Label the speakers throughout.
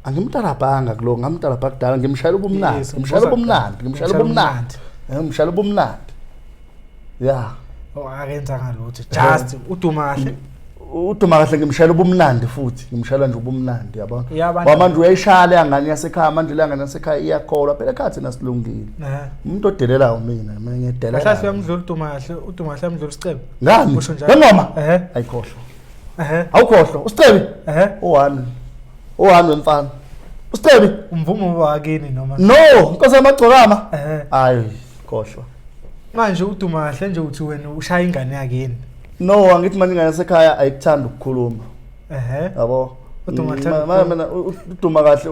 Speaker 1: Angimtalabhanga kulo, ngamtalabha kudala, ngimshayela ubumnandi,
Speaker 2: Yes,
Speaker 1: ngimshayela
Speaker 2: umbuza
Speaker 1: ubumnandi, ngimshayela ubumnandi. Ngimshayela ubumnandi. Yeah.
Speaker 2: Oh, akenzanga lutho. Just uduma kahle.
Speaker 1: Uduma kahle ngimshayela ubumnandi futhi, ngimshayela nje ubumnandi yabona.
Speaker 2: Yeah, abantu-
Speaker 1: Ngoba manje uyayishaya le ngane yasekhaya, manje le ngane yasekhaya iyakholwa phela ekhaya thina silungile. Umuntu odelelayo mina, mina ngiyadelela.
Speaker 2: Kahle kahle uyamdlula uduma kahle, uduma kahle uyamdlula uSicebi.
Speaker 1: Ngani?
Speaker 2: Usho njalo.
Speaker 1: Ngengoma?
Speaker 2: Ehhe.
Speaker 1: Ayikhohlwa.
Speaker 2: Ehhe.
Speaker 1: Awukhohlwa, uSicebi.
Speaker 2: Ehhe.
Speaker 1: U-one. U-one wemfana. USicebi.
Speaker 2: Umvumo wakini noma?
Speaker 1: No, Nkosi yamagcokama.
Speaker 2: Ehhe.
Speaker 1: Hayi, khohlwa.
Speaker 2: Manje uduma kahle nje uthi wena ushaya ingane yakini.
Speaker 1: No, angithi manje ingane yasekhaya ayikuthandi ukukhuluma.
Speaker 2: Ehhe.
Speaker 1: Yabo.
Speaker 2: Uduma kahle ukukhuluma.
Speaker 1: Mina uduma kahle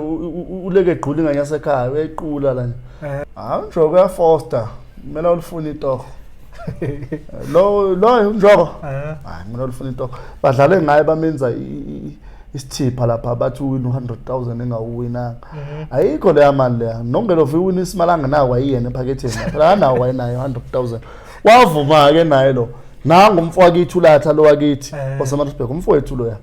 Speaker 1: uleke egqula ingane yasekhaya, uyayiqula la nje.
Speaker 2: Ehhe.
Speaker 1: Hayi uNjoko uyafoster. Kumele ulifune itoho. Lo lo uNjoko.
Speaker 2: Ehhe.
Speaker 1: Hayi mina ulifuna itoho. Badlale ngaye bamenza isithipha lapha bathi uwina u-100,000 engawuwinanga. Ayikho leya mali leya. Nongelo uwina isimalanga nawo wayiyena ephaketheni. Phela anawo wayenayo 100,000. Wavuma ke naye lo. Nangu umfowakithu ulatha lo wakithi waseMaritzburg umfowethu loya.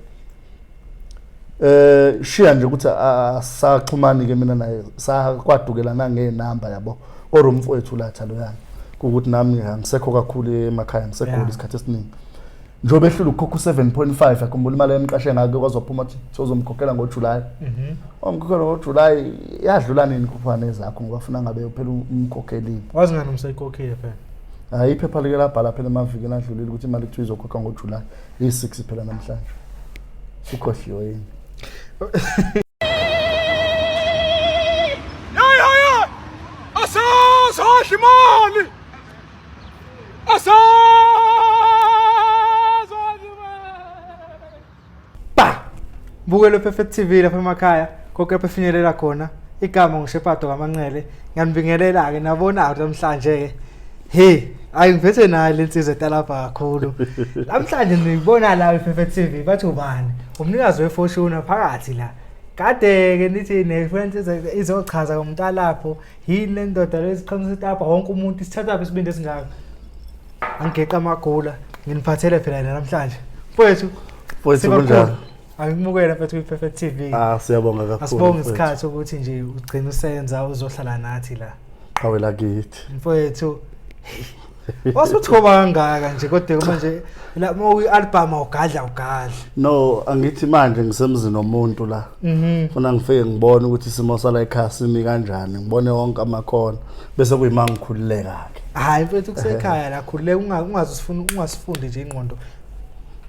Speaker 1: Shiya nje ukuthi asaxhumani ke mina naye sakwadukela nangenamba yabo. Kodwa umfowethu ulatha loyana. Kuwukuthi nami angisekho kakhulu emakhaya ngisegoli isikhathi esiningi. Njengoba ehlula ukukhokha u-7.5 akhumbula imali emqashe ngake kwazophuma ukuthi sozomkhokhela ngoJuly. Wamkhokhela ngoJuly yadlula nini kufa nezakho ngoba funa ngabe phela umkhokhelile.
Speaker 2: Wazi ngani umsayikhokhile phela?
Speaker 1: Hayi iphepha like labhala phela emavikini adlulile ukuthi imali kuthiwa izokhokha ngoJuly. Iyi-6 phela namhlanje. Sukhohliwe yini?
Speaker 3: Hey hey hey! Asazodla imali! Asazodla imali!
Speaker 2: Pa! Bukelo Perfect TV lapha emakhaya, konke lapho efinyelela khona. Igama nguShephado kaManqele. Ngiyanibingelela ke nabona namhlanje ke. Hey, ayi ngiphethe nayo lensizwa etalabha kakhulu. Namhlanje niyibona la ePerfect TV bathi ubani? Umnikazi weFortune phakathi la. Kade ke nithi nefriends izochaza ngomntalapho yini le ndoda lesiqhamusa itapa wonke umuntu isithathaphi isibindi esingaka. Angigeqa amagula nginiphathele phela namhlanje. Mfowethu,
Speaker 1: Mfowethu kunjani?
Speaker 2: Angikumukela mfethu kwi-Perfect TV.
Speaker 1: Ah siyabonga kakhulu.
Speaker 2: Asibonge isikhathi ukuthi nje ugcina usenza uzohlala nathi la.
Speaker 1: Qhawe lakithi.
Speaker 2: Mfowethu. Wasuthoba kangaka nje kodwa manje la uma uyi-album awugadla ugadla.
Speaker 1: No, angithi manje ngisemzini womuntu la. Funa ngifike ngibone ukuthi isimo sala ekhaya simi kanjani, ngibone wonke amakhona bese kuyima ngikhululeka ke.
Speaker 2: Hayi mfethu kusekhaya la khululeka ungaze usifune ungasifundi nje ingqondo.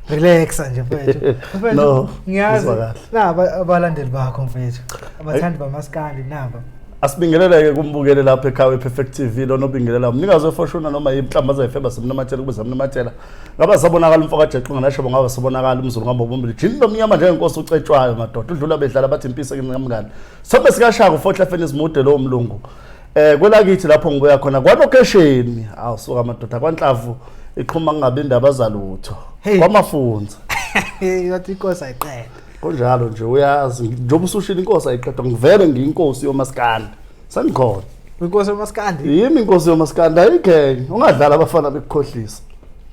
Speaker 2: Relaxa nje mfethu. Mfethu
Speaker 1: No,
Speaker 2: ngiyazi
Speaker 1: ngizwa kahle.
Speaker 2: naba abalandeli bakho mfethu. Abathandi bamaskandi naba.
Speaker 1: Asibingeleleke kumbukele lapha ekhaya wePerfect TV lona obingelela umnikazi weFortuna noma inhlamba zayifeba simnamathela kube samnamathela ngaba sabonakala umfo kaJequ nganasho ngaba sabonakala umzulu ngaba bombili jini lomnyama njengenkosi ucetshwayo madoda udlula bedlala bathi impisi kimi ngamngane sobe sikashaka uFort Lefeni simude lo mlungu kwelakithi lapho ngibuya khona kwalokesheni awusuka madoda kwanhlavu iqhuma kungabi indaba zalutho
Speaker 2: Hey.
Speaker 1: kwamafunza
Speaker 2: Wathi inkosi ayiqede.
Speaker 1: Kunjalo nje uyazi njengoba usushila inkosi ayiqedwa ngivele ngiyinkosi yomaskandi sengikhona
Speaker 2: Inkosi yomaskandi.
Speaker 1: Yimi inkosi yomaskandi ayikhenye ungadlala abafana bekukhohlisa.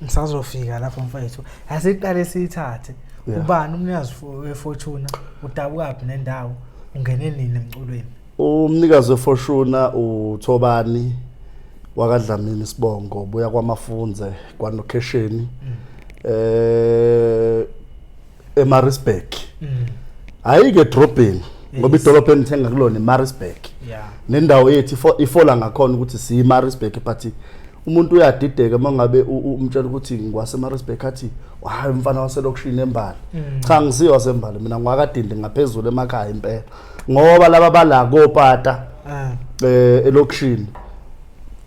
Speaker 2: Ngisazofika lapho mfethu. Asiqale siyithathe.
Speaker 1: Yeah.
Speaker 2: Ubani umnikazi weFortuna? Udabukaphi nendawo? Ungene nini emculweni?
Speaker 1: Umnikazi weFortuna uThobani wakaDlamini Sibongo buya kwaMafunze kwaNokhesheni eMaritzburg. Hayi ke edrobheni ngoba idolobha engithenga kulona eMaritzburg. Nendawo yethu ifola ngakhona ukuthi siyi Maritzburg but umuntu uyadideka uma ngabe umtshela ukuthi ngiwase Maritzburg athi hayi umfana waselokishini eMbali. Cha ngisiyo wasembali mina ngwakadindi ngaphezulu emakhaya impela. Ngoba laba bala kopata elokishini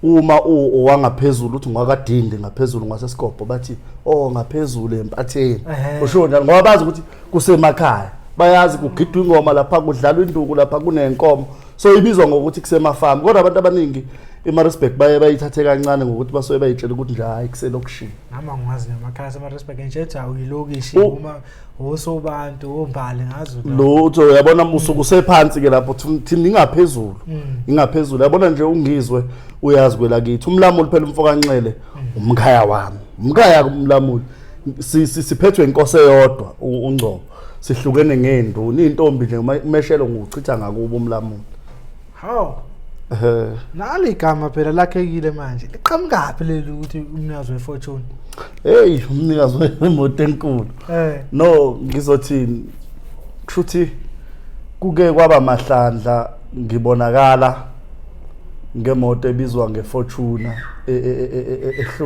Speaker 1: uma owangaphezulu uthi ngwakadindi ngaphezulu ngasesigobho bathi oh ngaphezulu empatheni. Usho njalo ngoba bazi ukuthi kusemakhaya. Bayazi kugidwa ingoma lapha kudlalwa induku lapha kunenkomo. So ibizwa ngokuthi kusemafamu kodwa abantu abaningi eMaritzburg baye bayithathe kancane ngokuthi basuke bayitshela ukuthi nje hayi kuselokishini.
Speaker 2: Nami angiwazi nemakhaya aseMaritzburg nje ethi awuyilokishi uma osobantu ombali ngazi
Speaker 1: lutho uyabona usuku usephansi ke lapho thina ingaphezulu. Ingaphezulu yabona nje ungizwe uyazi kwelakithi umlamuli phela umfo kaNxele umkhaya wami. Umkhaya umlamuli siphethwe inkosi eyodwa uNgcobo. Sihlukene ngenduna, intombi nje umeshelo nguchitha ngakubo umlamulo.
Speaker 2: Hawu. Nali igama phela lakhekile manje. Liqhamukaphi leli ukuthi umnikazi weFortune?
Speaker 1: Hey, umnikazi wemoto enkulu. No, ngizothini? Kushuthi kuke kwaba mahlandla ngibonakala ngemoto ebizwa ngeFortuner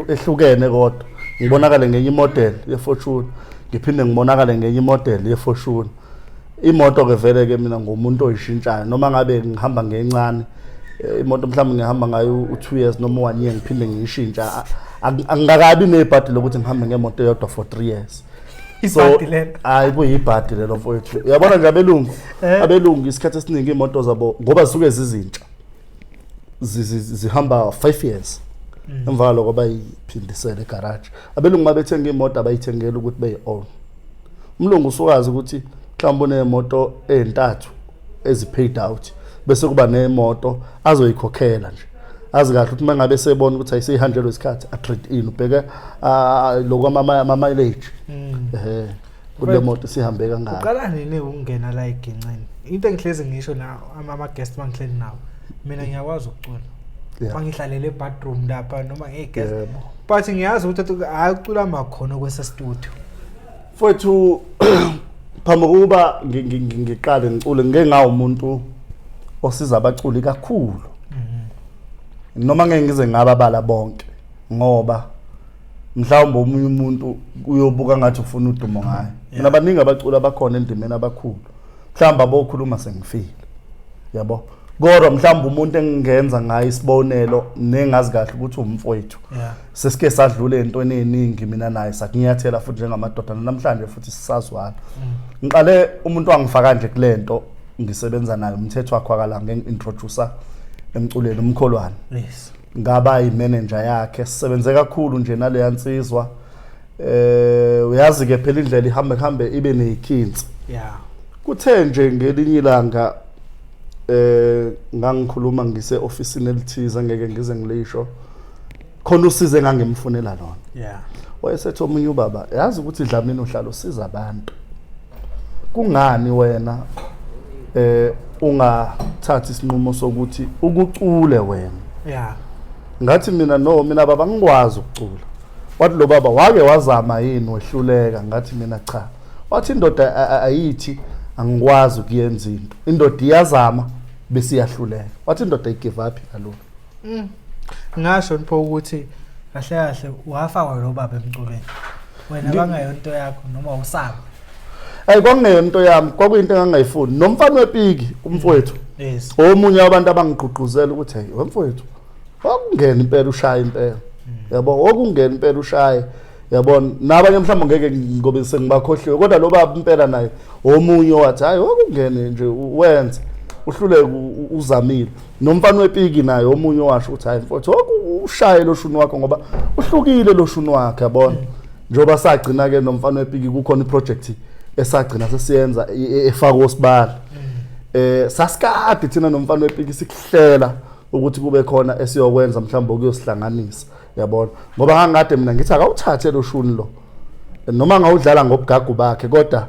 Speaker 1: ehlukene kodwa ngibonakale ngenye imodel yeFortuner ngiphinde ngibonakale ngenye imodel yeFortuner. Imoto ke vele ke mina ngumuntu oyishintshayo noma ngabe ngihamba ngencane imoto mhlawumbe ngihamba ngayo u2 years noma 1 year ngiphinde ngiyishintsha. Angikakabi nebhadi lokuthi ngihambe ngemoto eyodwa for 3 years.
Speaker 2: So
Speaker 1: hayi, kuyibhadi lelo mfowethu. Uyabona nje abelungu, abelungu isikhathi esiningi imoto zabo ngoba zisuke zizintsha zihamba 5 years. Emva kwaloko bayiphindisele egarage. Abelungu mabethenga imoto abayithengeli ukuthi beyi-own. Umlungu usukazi ukuthi mhlawumbe unemoto ezintathu ezi-paid out bese kuba nemoto azoyikhokhela nje. Azi kahle ukuthi mangabe sebona ukuthi ayiseyihanjelwe isikhathi a-trade in ubheke lokho ama-mileage. Kule moto sihambe kangaka.
Speaker 2: Uqala nini ukungena la eginqeni? Into engihlezi ngisho na ama-guest mangihleli nawo. Mina ngiyakwazi ukucula. Mangihlalele ebathroom lapha noma ngiyigest. But ngiyazi ukuthi hayi ukucula makhono kwese studio.
Speaker 1: Mfowethu phambi kokuba ngiqale ngicule ngike ngawo umuntu osiza abaculi kakhulu. Noma ngeke ngize ngababala bonke ngoba mhlawumbe omunye umuntu uyobuka ngathi ufuna udumo ngaye. Mina baningi abaculi abakhona endimeni abakhulu. Mhlawumbe abokhuluma sengifile. Yabo. Kodwa mhlawumbe umuntu engingenza ngaye isibonelo nengazi kahle ukuthi umfowethu. Sesike sadlula entweni eziningi mina naye sakunyathela futhi njengamadoda namhlanje futhi sisazwana. Ngiqale umuntu wangifaka nje kulento ngisebenza naye umthetho wakhe wakalanga ngintroducer emculweni umkholwane.
Speaker 2: Yes.
Speaker 1: Ngaba imanager yakhe sisebenze kakhulu nje naleya nsizwa. Uyazi ke phela indlela ihambe hambe ibe nezikhinsi. Kuthe nje ngelinye ilanga ngangikhuluma ngise officeini elithize ngeke ngize ngilisho khona usize engangimfunela lona. Wayesethi omunye ubaba yazi ukuthi Dlamini uhlala usiza abantu. Kungani wena ungathatha isinqumo sokuthi ukucule wena? Ngathi mina no, mina baba ngikwazi ukucula. Wathi lo baba wake wazama yini wehluleka? Ngathi mina cha. Wathi indoda ayithi angikwazi ukuyenza into. Indoda iyazama bese iyahluleka. Wathi indoda ayigive up kalula.
Speaker 2: Ngasho nipho ukuthi kahle kahle wafakwa lo baba emculweni. Wena bangayonto yakho noma usaba.
Speaker 1: Ayi kwakungeyonto yami, kwakuyinto engangayifuni. Nomfana wepiki umfowethu.
Speaker 2: Yes.
Speaker 1: Omunye wabantu abangigqugquzela ukuthi hey wemfowethu wakungena impela ushaya impela. Yabo, wakungena impela ushaye. Yabona nabanye mhlawumbe ngeke ngobe sengibakhohliwe kodwa lo baba impela naye omunye wathi hayi wakungene nje wenze uhluleke uzamile. Nomfana wepiki naye omunye washo ukuthi hayi mfowethu ushaye lo shuni wakho ngoba uhlukile lo shuni wakhe yabona. Njengoba sagcina ke nomfana wepiki kukhona iproject esagcina sesiyenza efaka osibala. Sasikade thina nomfana wepiki sikuhlela ukuthi kube khona esiyokwenza mhlawumbe ukuyosihlanganisa yabona. Ngoba ngangikade mina ngithi akawuthathe lo shuni lo noma ngawudlala ngobugagu bakhe kodwa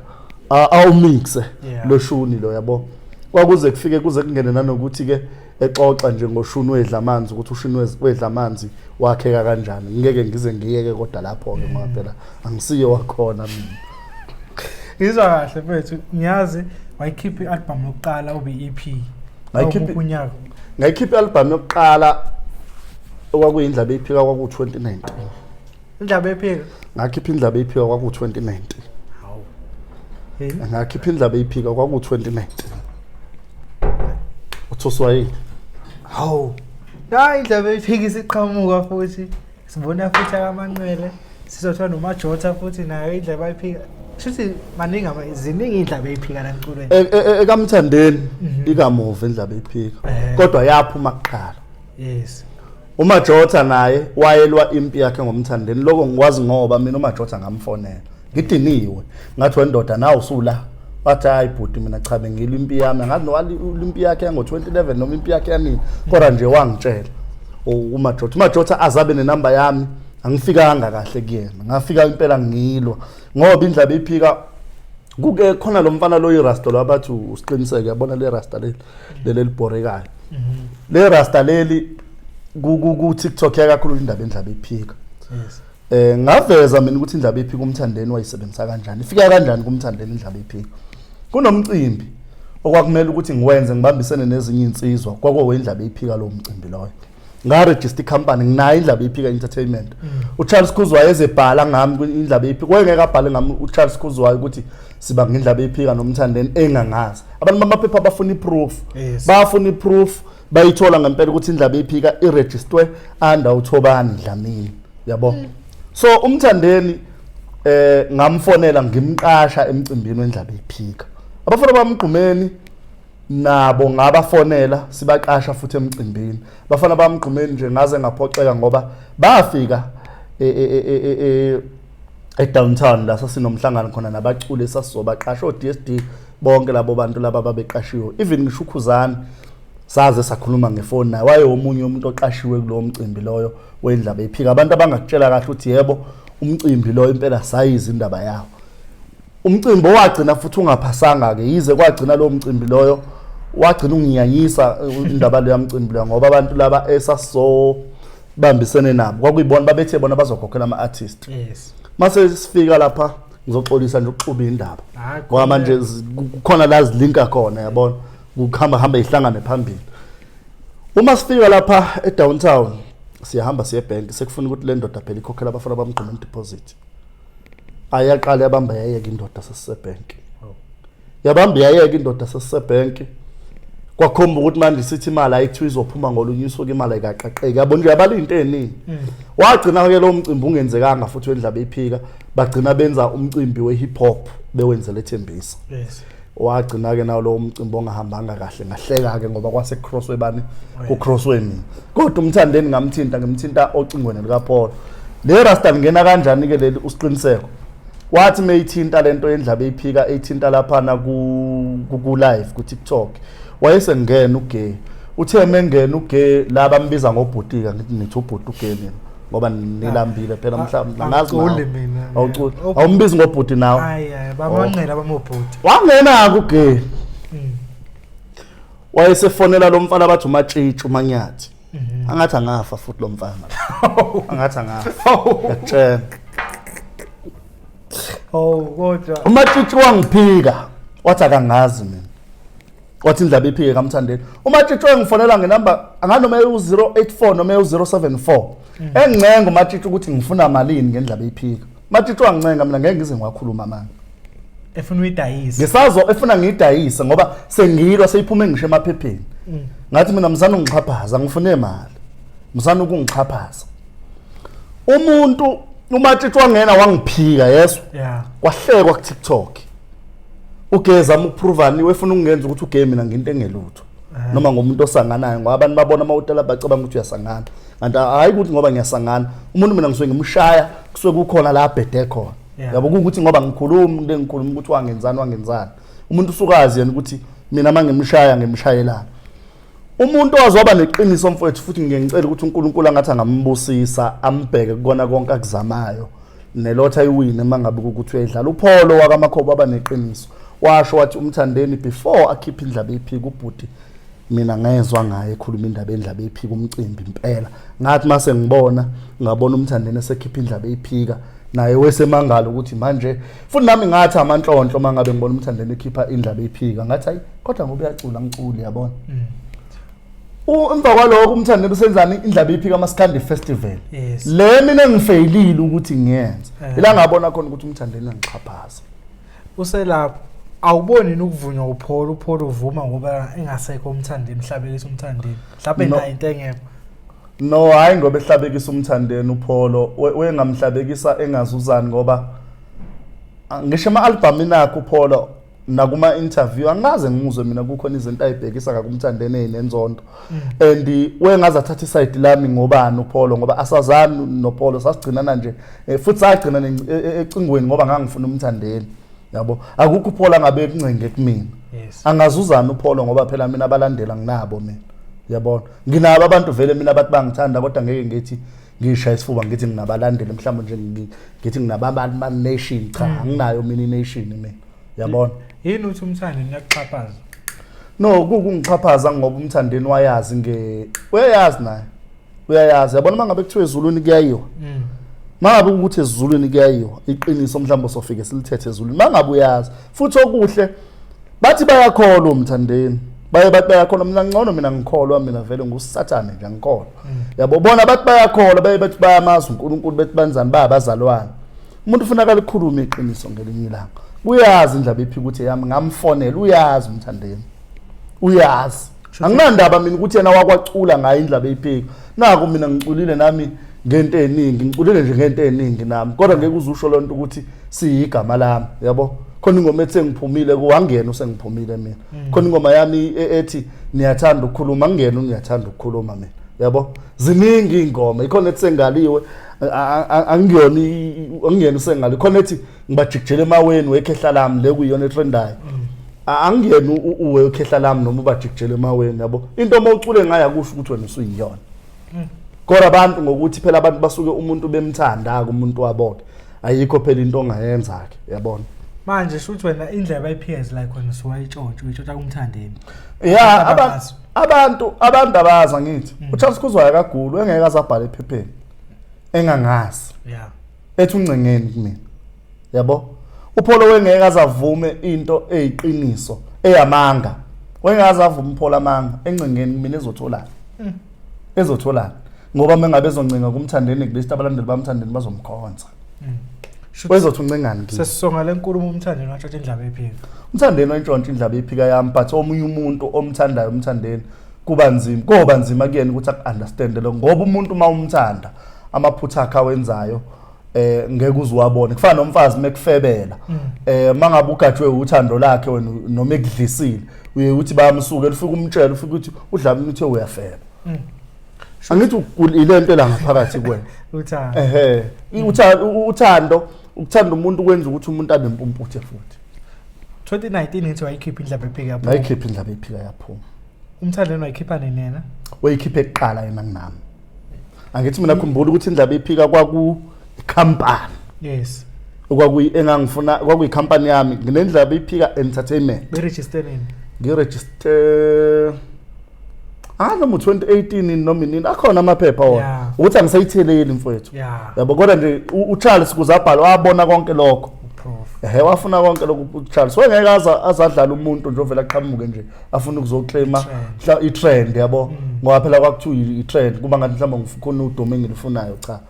Speaker 1: awumixe lo shuni lo yabo. Kwakuze kufike kuze kungene nanokuthi ke exoxa nje ngoshuni wedlamanzi ukuthi ushuni wedlamanzi wakheka kanjani. Ngeke ngize ngiyeke kodwa lapho ke ngoba phela angisiyo wakhona mina.
Speaker 2: Ngizwa kahle mfethu, ngiyazi wayikhipha i-album yokuqala ube EP.
Speaker 1: Ngayikhipha ngayikhipha i-album yokuqala okwakuyindlaba eyiphika kwaku-2019.
Speaker 2: Indlaba eyiphika?
Speaker 1: Ngakhipha indlaba eyiphika kwaku-2019.
Speaker 2: Hawu.
Speaker 1: Ngakhipha indlaba eyiphika kwaku-2019. Uthuswa yini?
Speaker 2: Hawu. Hayi indlaba eyiphika isiqhamuka futhi. Sibona futhi akamanqele. Sizothola noMajotha futhi nayo indlaba eyiphika. Shuthi maningi ziningi indlaba eyiphika la emculweni.
Speaker 1: Ekamthandeni ikamuva indlaba eyiphika. Kodwa yaphuma kuqala.
Speaker 2: Yes.
Speaker 1: uMajotha naye wayelwa impi yakhe ngomthandeni. Lokho ngikwazi ngoba mina uMajotha ngamfonela. Ngidiniwe. Ngathi wendoda nawe usula. Wathi hayi bhuti mina cha bengilwa impi yami. Ngathi no impi yakhe yango 2011 noma impi yakhe yanini. Kodwa nje wangitshela uMajotha. uMajotha azabe nenamba yami angifikanga kahle kuyena. Ngafika impela ngilwa ngoba indlaba iphika Kuke khona lo mfana lo irasta lo abathi usiqiniseke yabona le rasta leli leli elibhorekayo. Le rasta leli ku TikTok yakakhulu indaba endlaba iphika.
Speaker 2: Yes.
Speaker 1: Ngaveza mina ukuthi indlaba iphika umthandeni wayisebenzisa kanjani. Ifika kanjani kumthandeni indlaba iphika. Kunomcimbi okwakumele ukuthi ngiwenze ngibambisene nezinye insizwa kwakowendlaba iphika lo mcimbi loyo. Ngaregister icompany nginayo indlaba iphika entertainment. uCharles Khuzwayo ezebhala ngami indlaba iphika. Wayengeke abhale ngami uCharles Khuzwayo ukuthi siba ngendlaba iphika nomthandeni engangazi. Abantu bamaphepha bafuna iproof.
Speaker 2: Yes.
Speaker 1: Bafuna iproof bayithola ngempela ukuthi indlaba iphika iregisterwe under uThobani Dlamini. Yabo. So umthandeni ngamfonela ngimqasha emcimbini wendlaba iphika. Abafana bamgqumeni nabo ngabafonela sibaqasha futhi emcimbini. Bafana bamgqumeni nje ngaze ngaphoxeka ngoba bafika e-downtown la sasinomhlangano khona nabaculi esasizobaqasha o-DSD bonke labo bantu laba babeqashiwe. Even ngisho uKhuzani saze sakhuluma ngefoni naye, waye omunye umuntu oqashiwe kulowo mcimbi loyo wendlaba iphika. Abantu abangakutshela kahle ukuthi yebo umcimbi loyo impela sayiza indaba yawo. Umcimbi owagcina futhi ungaphasanga ke, yize kwagcina lowo mcimbi loyo wagcina unginyanyisa indaba leyo yamcimbi loyo, ngoba abantu laba esasobambisene nabo kwakuyibona babethe bona bazokhokhela ama-artist.
Speaker 2: Yes.
Speaker 1: Mase sifika lapha ngizoxolisa nje ukuxuba indaba
Speaker 2: Hayi,
Speaker 1: ngoba manje kukhona la zilinka khona yabona, kuhamba hamba ihlangane phambili. Uma sifika lapha e-downtown siyahamba siye ebank, sekufuna ukuthi le ndoda phela ikhokhela abafana bamgqumeni deposit. Ayaqala yabamba yayeka indoda sesisebank. Yabamba yayeka indoda sesisebank. Kwakhomba ukuthi manje sithi imali ayithiwa izophuma ngolunye usuku, imali ayikaqaqeki. Yabona nje yabala into eningi. Wagcina ke lo mcimbi ungenzekanga futhi wendlaba iphika, bagcina benza umcimbi we-hip hop bewenzele eThembisa.
Speaker 2: Yes.
Speaker 1: Wagcina ke nawo lo mcimbi ongahambanga kahle, ngahleka ke ngoba kwase crosswe bani, ku crosswe mina. Kodwa umthandeni ngamthinta, ngimthinta ocingweni likaPaul. Le rasta lingena kanjani ke leli usiqiniseko? Wathi meyithinta lento yendlaba iphika eyithinta laphana ku live ku TikTok. Wayesengena ugay. Uthe mengena ugay laba ambiza ngobhutika, ngithi nithi ubhuti ugay mina ngoba nilambile phela mhlawumbe angazi
Speaker 2: Angiculi
Speaker 1: nawe.
Speaker 2: mina.
Speaker 1: Awuculi. Awumbizi ngobhuti nawe.
Speaker 2: Hayi hayi bamanqela bamobhuti.
Speaker 1: Wangena kugay. Wayesefonela lo mfana bathi umatshitshi umanyathi. Angathi angafa futhi lo mfana. Angathi angafa. Ngiyakutshela.
Speaker 2: Oh kodwa
Speaker 1: Umatshitshi wangiphika. Wathi akangazi mina. Wathi indlaba iphike kamthandeni. Umatshitshi wangifonela ngenamba anganoma ewu-084 noma ewu-074. Engincenga umatshitshi ukuthi ngifuna malini ngendlaba iphika. Umatshitshi wangincenga mina ngeke ngize ngiwakhuluma manje.
Speaker 2: Efuna uyidayise.
Speaker 1: Ngisazo efuna ngiyidayise ngoba sengilwa seyiphume ngisho emaphepheni. Ngathi mina msana ungixhaphaza ngifune imali. Msana ukungixhaphaza. Umuntu umatshitshi wangena wangiphika yeso.
Speaker 2: Yeah.
Speaker 1: Kwahlekwa ku TikTok. Ugeza ukuprovani wefuna ukungenza ukuthi uge mina nginto engelutho. Noma ngomuntu osanganayo ngoba abantu babona amahotela bacabanga ukuthi uyasangana. Kanti hayi ukuthi ngoba ngiyasangana. Umuntu mina ngisuke ngimshaya kusuke kukhona la abhede khona.
Speaker 2: Yeah.
Speaker 1: Yabo ukuthi ngoba ngikhuluma into engikhuluma ukuthi wangenzani wangenzani. Umuntu usukazi yena ukuthi mina mangimshaya ngimshayelana. Umuntu owazoba neqiniso mfowethu futhi ngiyengicela ukuthi uNkulunkulu angathi angambusisa ambheke kukona konke akuzamayo. Nelotha ayiwine mangabe ukuthi uyayidlala. uPholo wakaMakhoba waba neqiniso. Washo wathi umthandeni before akhiphe indlaba iphika ubhuti mina ngezwa ngaye ekhuluma indaba endlaba iphika umcimbi impela. Ngathi mase ngibona ngabona umthandeni esekhipha indlaba iphika naye wesemangala ukuthi manje futhi nami ngathi amanhlonhlo mangabe ngibona umthandeni ekhipha indlaba iphika ngathi hayi kodwa ngoba uyacula ngiculi yabona. Emva kwalokho umthandeni usenzani indlaba iphika amaskandi festival.
Speaker 2: Yes.
Speaker 1: Le mina engifeyilile ukuthi ngiyenze. Ila ngabona khona ukuthi umthandeni angixhaphaza.
Speaker 2: Uselapho awuboni ukuvunywa uPaul, uPaul uvuma ngoba engasekho umthandeni mhlabekisa umthandeni. Mhlawumbe
Speaker 1: No.
Speaker 2: nayo into engekho.
Speaker 1: No hayi ngoba ehlabekisa umthandeni uPholo wengamhlabekisa engazuzani ngoba ngisho ama-album inakho uPholo nakuma interview angaze ngimuzwe mina kukhona izinto ayibhekisa ngakumthandeni ezinenzondo. And wengaze athatha iside lami ngobani uPholo ngoba asazani noPholo sasigcinana nje futhi sagcina ecingweni ngoba ngangifuna umthandeni. Yabo akukho uPholo angabe ekuncenge kumina.
Speaker 2: Yes.
Speaker 1: Angazuzana uPholo ngoba phela mina abalandela nginabo mina. Yabona nginabo abantu vele mina abathi bangithanda kodwa ngeke ngithi ngishaya isifuba ngithi nginabalandeli mhlawumbe nje ngithi nginababantu ba nation cha anginayo mina nation mina. Yabona?
Speaker 2: Yini uthi uMthandeni uyakuxhaphaza?
Speaker 1: No, kukungixhaphaza ngoba uMthandeni wayazi nge uyayazi naye. Uyayazi. Yabona mangabe kuthiwa ezulwini kuyayiwa. Mangabe ukuthi ezulwini kuyayiwa, iqiniso mhlawumbe sofike silithethe ezulwini. Mangabe uyazi. Futhi okuhle bathi bayakholwa uMthandeni. Baye bathi bayakholwa, mina ngcono mina ngikholwa, mina vele nguSathane nje angikholwa. Yabo bona bathi bayakholwa, baye bathi bayamazi uNkulunkulu, bethi banzani bayabazalwane. Umuntu ufuna akalikhulume iqiniso ngelinye ilanga. Uyazi indaba iphi ukuthi yami ngamfonela, uyazi uMthandeni. Uyazi. Anginandaba mina ukuthi yena wakwacula ngayo indaba eyiphika. Naku mina ngiculile nami ngento eningi, ngiculile nje ngento eningi nami. Kodwa ngeke uzusho lonto ukuthi siyigama lami, yabo. Khona ingoma ethi sengiphumile kuwangena usengiphumile mina. Khona ingoma yami ethi niyathanda ukukhuluma, angena uniyathanda ukukhuluma mina. Yabo? Ziningi ingoma, ikhona ethi sengaliwe angiyona angiyena usengaliwe. Khona ethi ngibajikijela emaweni wekhehla lami le kuyiyona etrendayo. Angiyena uwe ukhehla lami noma ubajikijela emaweni, yabo. Into uma ucule ngayo akusho ukuthi wena usuyiyona. Kodwa abantu ngokuthi phela abantu basuke umuntu bemthanda ke umuntu wabo ke. Ayikho phela into ongayenza ke, yabona.
Speaker 2: Manje shuthi wena indlela ayiphiyez like wena usuwayitshontsha, uyitshontsha kuMthandeni.
Speaker 1: Yeah,
Speaker 2: Abantu
Speaker 1: abantu abazi angithi. uCharles Khuzwayo akaguli, engeke azabhala ephepheni. Engangazi. Ethi uncengeni kumina. Yabo? uPholo wengeke azavume into eyiqiniso, eyamanga. Wengeke azavume uPholo amanga, encengeni kumina ezotholana. Ezotholana. Ngoba mengabe ezoncenga kuMthandeni kulist abalandeli baMthandeni bazomkhonza. Wezothi uncengani kimi?
Speaker 2: Sesisonga lenkulumo uMthandeni watshontsha indlaba ephika.
Speaker 1: UMthandeni wayintshontsha indlaba ephika yami, but omunye umuntu omthandayo uMthandeni kuba nzima, koba nzima kuyena ukuthi aku-understand lo, ngoba umuntu uma umthanda amaphutha akhe awenzayo ngeke uziwabone. Kufana nomfazi mekufebela, mangabe ugajwe uthando lakhe wena noma ekudlisile, uye uthi bayamsuka, ufike umtshela, ufike uthi uDlamini uthe uyafeba. Angithi ilento la ngaphakathi kuwena.
Speaker 2: Uthando.
Speaker 1: Ehhe. Uthando, ukuthanda umuntu kwenza ukuthi umuntu abe impumputhe futhi.
Speaker 2: 2019 ngithi wayikhipha indlaba ephika yaphuma.
Speaker 1: Wayikhipha indlaba ephika yaphuma.
Speaker 2: UMthandeni wayikhipha nini yena?
Speaker 1: Wayikhipha ekuqala yena kunami. Angithi mina khumbula ukuthi indlaba ephika kwaku company.
Speaker 2: Yes.
Speaker 1: Kwakuyi engangifuna kwakuyi company yami nginendlaba ephika entertainment.
Speaker 2: Be register nini?
Speaker 1: Ngiregister noma 2018 noma nini, akhona amaphepha wona. Ukuthi angisayitheleli mfowethu. Yabo kodwa nje uCharles kuzabhala wabona konke lokho. Ehe, wafuna konke lokho uCharles. Wengeke azadlala umuntu nje ovela aqhamuke nje afuna ukuzoclaima i-trend, yabo. Ngoba phela kwakuthiwa i-trend kuba ngathi mhlawumbe ngifuna udumo engilifunayo, cha.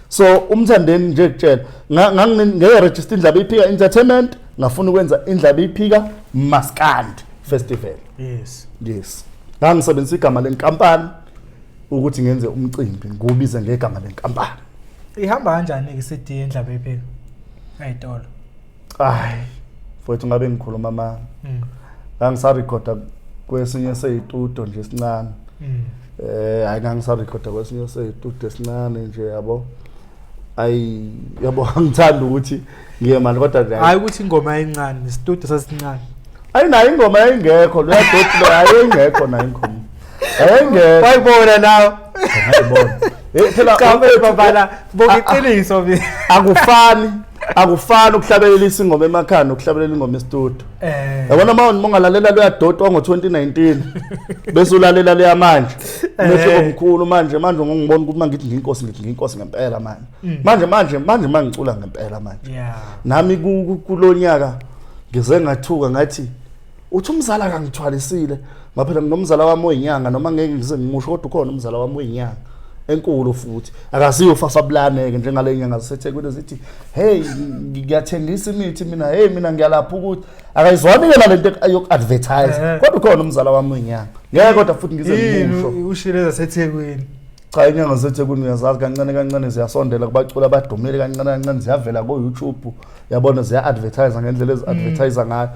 Speaker 1: So uMthandeni nje kutshela ngeke register indlaba iphika entertainment, ngafuna ukwenza indlaba iphika Maskandi Festival.
Speaker 2: Yes.
Speaker 1: Yes. Ngangisebenzisa igama lenkampani ukuthi ngenze umcimbi, ngiwubize ngegama lenkampani.
Speaker 2: Ihamba kanjani ke CD indlaba iphika? Ayitolo.
Speaker 1: Hayi, mfowethu ngabe ngikhuluma mama. Ngangisarekhoda kwesinye seyitudio nje esincane. Hayi ngangisarekhoda kwesinye seyitudio esincane nje, yabo. Ayi yabo angithandi ukuthi ngiye manje kodwa nje
Speaker 2: hayi ukuthi ingoma encane, isitudio sasincane.
Speaker 1: Ayi nayo ingoma yayingekho, loya doti lo ayingekho nayo ingoma. Ayingekho.
Speaker 2: Wayibona nawe.
Speaker 1: Ngayibona. Phela
Speaker 2: Cha baba buka iqiniso mina.
Speaker 1: Akufani, akufani ukuhlabelela isingoma emakhaya nokuhlabelela ingoma estudio. Yabona uma ungalalela loya doti wango 2019 bese ulalela leya manje. Umehluko omkhulu manje, manje ngongibona ukuthi mangithi ngiyinkosi, ngithi ngiyinkosi ngempela manje. Manje manje manje mangicula ngempela manje. Nami kulonyaka ngize ngathuka ngathi uthi umzala akangithwalisile. Ngaphela nginomzala wami oyinyanga, noma ngeke ngize ngimusho kodwa ukhona umzala wami oyinyanga enkulu futhi. Akasiyo ufasabulane ke njengale nyanga zaseThekwini zithi hey ngiyathengisa imithi mina, hey mina ngiyalapha ukuthi akayizwani ke nalento yoku-advertise. Kodwa ukhona umzala wami oyinyanga. Ngeke kodwa futhi ngize ngimusho.
Speaker 2: Ushile zaseThekwini.
Speaker 1: Cha inyanga zaseThekwini uyazazi kancane kancane ziyasondela kubaculi abadumile, kancane kancane ziyavela ku YouTube, yabona ziya-advertise ngendlela ezi-advertise ngayo.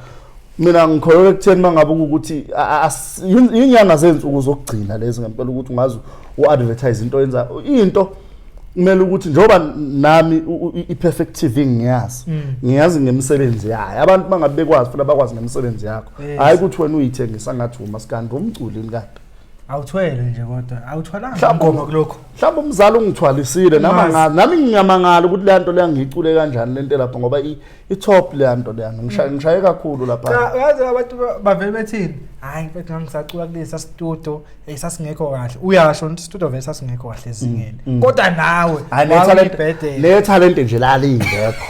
Speaker 1: Mina ngikholelwa ekutheni mangabe ukuthi inyanga zensuku zokugcina lezi ngempela ukuthi ungaze u-advertise into oyenza, into kumele ukuthi njengoba nami i-Perfect TV ngiyazi, ngiyazi ngemisebenzi yayo. Abantu bangabe bekwazi futhi abakwazi ngemisebenzi yakho. Hayi ukuthi wena uyithengisa ngathi umaskandi umculi kade.
Speaker 2: Awuthwele nje kodwa awuthwalanga
Speaker 1: Mhlawumbe-
Speaker 2: ngoma kulokho.
Speaker 1: Mhlawumbe umzali ungithwalisile nami
Speaker 2: Ungazi.
Speaker 1: angazi, nami ngiyamangala ukuthi leya nto leya ngiyicule kanjani lento lapha ngoba i-top leya nto leya ngishaye kakhulu lapha.
Speaker 2: Cha, uyazi abantu bavele bethini? Hayi mfethu, ngangisacula kulesa studio, sasingekho kahle. Uyasho ukuthi studio vele sasingekho kahle ezingeni. Kodwa nawe
Speaker 1: Hayi, nethalente
Speaker 2: wawuyibhedela.
Speaker 1: nethalente nje lalingekho.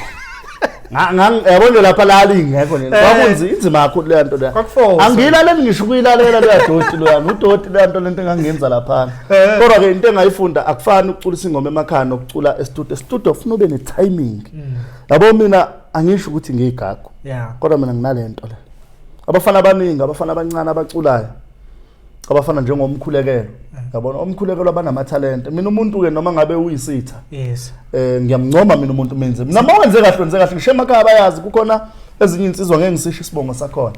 Speaker 1: Yabo nje lapha lalingekho nje. Kwakunzi inzima kakhulu leya nto leya.
Speaker 2: Kwakufosa.
Speaker 1: Angiyilaleli ngisho ukuyilalela leya doti loyana, udoti leya nto lento engangenza laphana. Kodwa ke into engayifunda, akufani ukuculisa ingoma emakhaya nokucula e-studio. E-studio ufuna ube ne-timing. Yabo mina angisho ukuthi ngiyigagu. Kodwa mina nginalento le. Abafana abaningi, abafana abancane abaculayo, abafana njengomkhulekelo. Yabona omkhulekelo abanamathalente. Mina umuntu ke noma ngabe uyisitha, ngiyamncoma mina umuntu menze. Mina uma wenze kahle, wenze kahle. Ngisho emakhaya bayazi kukhona ezinye insizwa, ngeke ngisisho isibongo sakhona.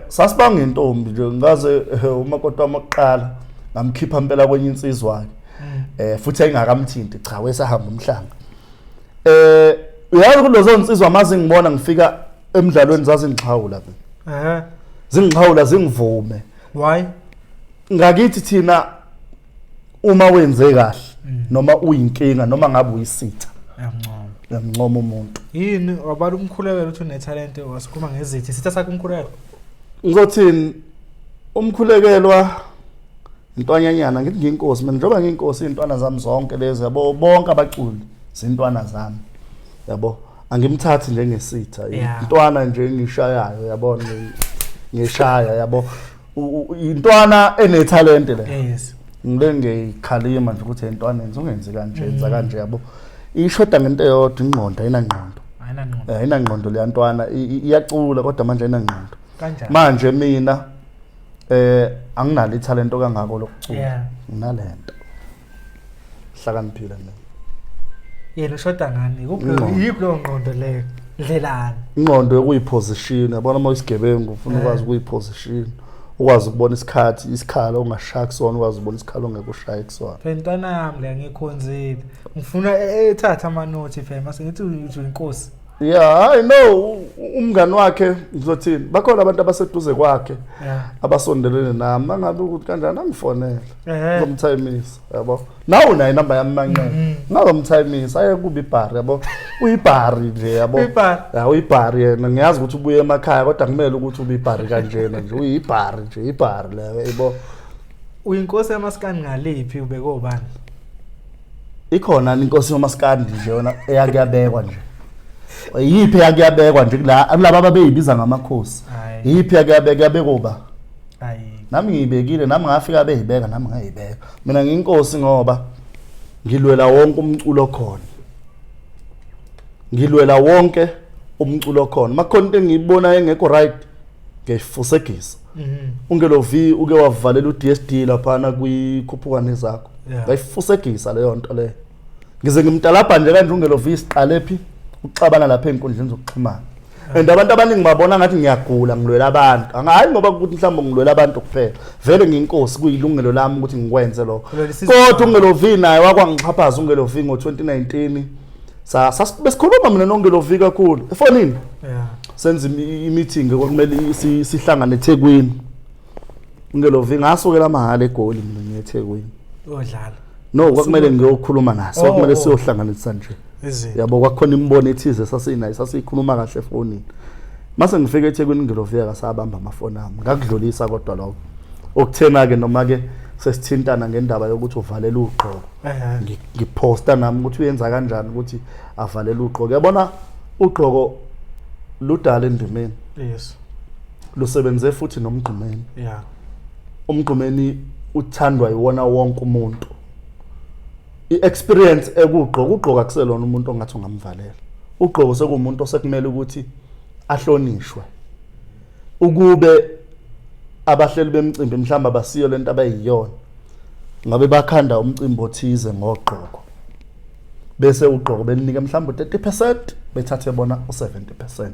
Speaker 1: Sasibanga intombi nje, ngaze umakoti wami oqala ngamkhipha impela kwenye insizwa ke. Futhi ayingakamthinti, cha, wesahamba umhlanga. Uyazi kulezo insizwa mazi ngibona ngifika emidlalweni zazingixhawula mina. Zingixhawula zingivume.
Speaker 2: Why?
Speaker 1: Ngakithi thina uma wenze kahle noma uyinkinga noma ngabe uyisitha,
Speaker 2: Uyancoma.
Speaker 1: uyamncoma umuntu.
Speaker 2: Yini wabala umkhulekelo uthi unetalent, wasikhuluma ngezithi. Sitha sakho umkhulekelo.
Speaker 1: Ngizothini, umkhulekelwa intwanyanyana, ngithi ngiyinkosi mina, njengoba ngiyinkosi intwana zami zonke lezi, yabo, bonke abaculi zintwana zami, yabo, angimthathi njengesitha. Intwana nje engishayayo, yabona, ngishaya, yabo, intwana enethalente le. Ngile ngiyikhalima nje ukuthi entwaneni ungenzi kanje, yenza kanje, yabo. Ishoda ngento eyodwa, ingqondo, ayinangqondo.
Speaker 2: Ayinangqondo.
Speaker 1: Ayinangqondo leya ntwana, iyacula kodwa manje ayinangqondo.
Speaker 2: Kanjani?
Speaker 1: Manje mina anginalo ithalento kangako lokucula. Nginalento. Hlakaniphile mina.
Speaker 2: Yena ushoda ngani? Kuphi
Speaker 1: Ingqondo.
Speaker 2: yiphi leyo ngqondo leyo? Ndlelani?
Speaker 1: Ingqondo yokuyiposition, yabona uma uyisigebengu ufuna ukwazi ukuyiposition, ukwazi ukubona isikhathi, isikhala ongashaya kusona, ukwazi ukubona isikhala ongeke ushaye kusona.
Speaker 2: Phela intwana yami le ngikhonzile. Ngifuna ethatha amanothi phela mase ngithi uthi uyinkosi.
Speaker 1: Yeah, I know umngani wakhe, ngizothini, bakhona abantu abaseduze kwakhe abasondelene nami, mangabe ukuthi kanjani angifonele. Ngizomthayimisa, yabo. Nawe unayo inamba yami manqele. Ngazomthayimisa aye kuba ibhari, yabo. Uyibhari nje, yabo.
Speaker 2: Uyibhari.
Speaker 1: Ya, uyibhari yena. Ngiyazi ukuthi ubuye emakhaya kodwa kumele ukuthi ube ibhari kanjena nje. Uyibhari nje, ibhari leyo, yabo.
Speaker 2: Uyinkosi yamaskandi ngaliphi, ubeke obani?
Speaker 1: Ikhona inkosi yomaskandi nje yona eyakuyabekwa nje. Yiphi eyakuyabekwa nje kulaba ababeyibiza ngamakhosi?
Speaker 2: Hayi.
Speaker 1: Yiphi eyakuyabekwa, yabekwa uba?
Speaker 2: Hayi.
Speaker 1: Nami ngiyibekile, nami ngafika beyibeka, nami ngayibeka. Mina ngiyinkosi ngoba ngilwela wonke umculo okhona. Ngilwela wonke umculo okhona. Makukhona into engiyibonayo engekho right, ngiyifusegisa. Ungelo V uke wavalela uDSD laphana kwikhuphuka nezakho. Ngayifusegisa leyo nto leyo. Ngize ngimtalabha nje kanje ungelo V, siqale phi ukuxabana lapha ezinkundleni zokuxhumana. And abantu abaningi babona ngathi ngiyagula ngilwela abantu. Hayi ngoba ukuthi mhlawumbe ngilwela abantu kuphela. Vele ngiyinkosi, kuyilungelo lami ukuthi ngikwenze lokho.
Speaker 2: Ulwela isizwe
Speaker 1: Kodwa
Speaker 2: sakho.
Speaker 1: ungelo V naye wakwangixhaphaza ungelo V ngo-2019. Besikhuluma mina nongelo V kakhulu efonini. Senza i-meeting kwakumele sihlangane eThekwini. Ungelo V ngasukela amahhala eGoli mina ngiye eThekwini.
Speaker 2: Uyodlala.
Speaker 1: No, kwakumele ngiyokhuluma naso, kwakumele siyohlanganisa nje.
Speaker 2: Izinto.
Speaker 1: Yabo, kwakukhona imibono ethize sasinayo, sasiyikhuluma kahle efonini. Mase ngifika eThekwini ngelo V akasabamba amafoni ami. Ngakudlulisa kodwa lokho. Okuthena ke noma ke sesithintana ngendaba yokuthi uvalele ugqoko. Ngiposta nami ukuthi uyenza kanjani ukuthi avalele ugqoko. Yabona ugqoko ludala endimeni. Lusebenze futhi nomgqumeni. Umgqumeni uthandwa yiwona wonke umuntu. I-experience ekugqoka, ugqoka akuselona umuntu ongathi ungamvalela. Ugqoko sekuwumuntu osekumele ukuthi ahlonishwe. Ukube abahleli bemicimbi mhlawumbe abasiyo lento abayiyona, ngabe bakhanda umcimbi othize ngogqoko, bese ugqoko belinike mhlawumbe 30%, bethathe bona u70%,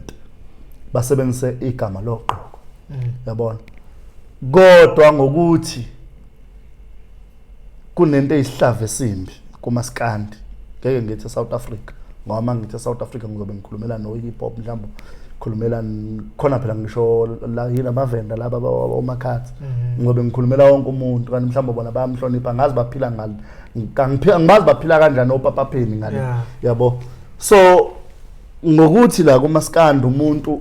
Speaker 1: basebenzise igama logqoko. Yabona, kodwa ngokuthi kunento eyisihlava esimbi kumaskandi, ngeke ngithi eSouth Africa, ngoba uma ngithi eSouth Africa ngizobe ngikhulumela no hip hop, mhlawumbe Khulumela khona phela ngisho la yini abavenda laba omakhathi. Ngobe ngikhulumela wonke umuntu kanti mhlawumbe bona bayamhlonipha ngazi baphila ngale. Ngiphila ngibazi baphila kanjani opapapheni ngale. Yabo. So ngokuthi la kumaskandi umuntu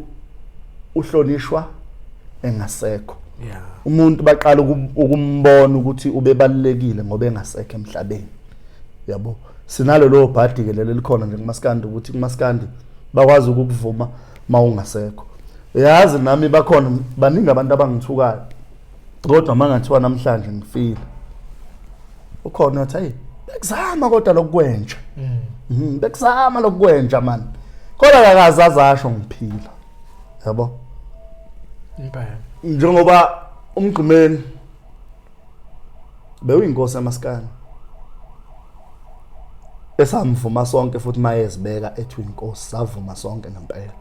Speaker 1: uhlonishwa engasekho. Umuntu baqala ukumbona ukuthi ubebalulekile ngoba engasekho emhlabeni. Yabo. Sinalo lo bhadi ke leli likhona nje kumaskandi ukuthi kumaskandi bakwazi ukukuvuma mawungasekho. Yazi nami bakhona baningi abantu abangithukayo. Kodwa mangathiwa namhlanje ngifile. Ukhona uthi hey bekuzama kodwa lokwenja. Bekuzama lokwenja man. Kodwa akakaze azasho ngiphila. Yabo.
Speaker 2: Impela.
Speaker 1: Njengoba umgqumeni bewuyinkosi yamaskani. Esamvuma sonke futhi mayezibeka ethi uyinkosi savuma sonke ngempela.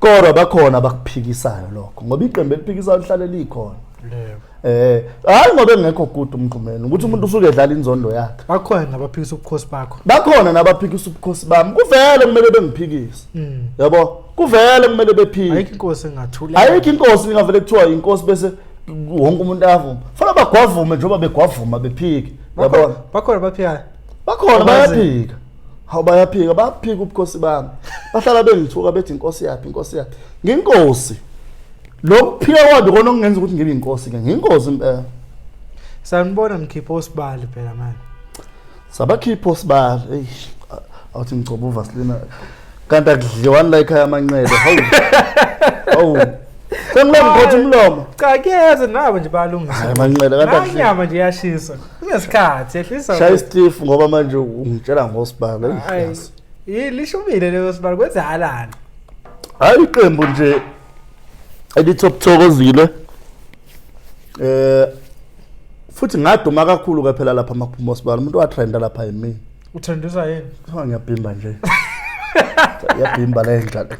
Speaker 1: Kodwa bakhona abakuphikisayo lokho ngoba iqembu eliphikisayo lihlale likhona.
Speaker 2: Yebo.
Speaker 1: Hayi ngoba engekho good umgqumeni ukuthi umuntu usuke edlala inzondo yakhe.
Speaker 2: Bakhona nabaphikisa ubukhosi bakho.
Speaker 1: Bakhona nabaphikisa ubukhosi bami. Kuvele kumele bengiphikise. Yabo? Kuvele kumele bephike.
Speaker 2: Ayikho inkosi engathula.
Speaker 1: Ayikho inkosi ingavele kuthiwa inkosi bese wonke umuntu ayavuma. Fanele bagwavume njengoba begwavuma bephike. Yabona?
Speaker 2: Bakhona baphikayo.
Speaker 1: Bakhona bayaphika. Hawu bayaphika, baphika ubukhosi bami. Bahlala bengithuka bethi inkosi yaphi, inkosi yaphi. Nginkosi. Lokuphika kwami kona okungenza ukuthi ngibe inkosi ke. Nginkosi impela.
Speaker 2: Sanibona ngikhipha osibali phela manje.
Speaker 1: Sabakhipha osibali. Hey, awuthi ngigcoba uvaselina. Kanti akudliwani la ekhaya amanxele. Hawu. Hawu. Sengilomphotha umlomo.
Speaker 2: Cha kuyeza nabo nje bayalungisa.
Speaker 1: Hayi amanxele kanti akudliwa.
Speaker 2: Inyama nje iyashisa. Kunesikhathi yehlisa.
Speaker 1: Shaya istifu ngoba manje ungitshela ngosibali.
Speaker 2: Hayi. Lishubile leyo sibali kwenzakalani?
Speaker 1: Hayi iqembu nje elithi obuthokozile. Futhi ngaduma kakhulu ke phela lapha amaphuma osibali. Umuntu watrenda lapha yimi.
Speaker 2: Utrendiswa yini?
Speaker 1: Kuthiwa ngiyabhimba nje. Iyabhimba le ndlela.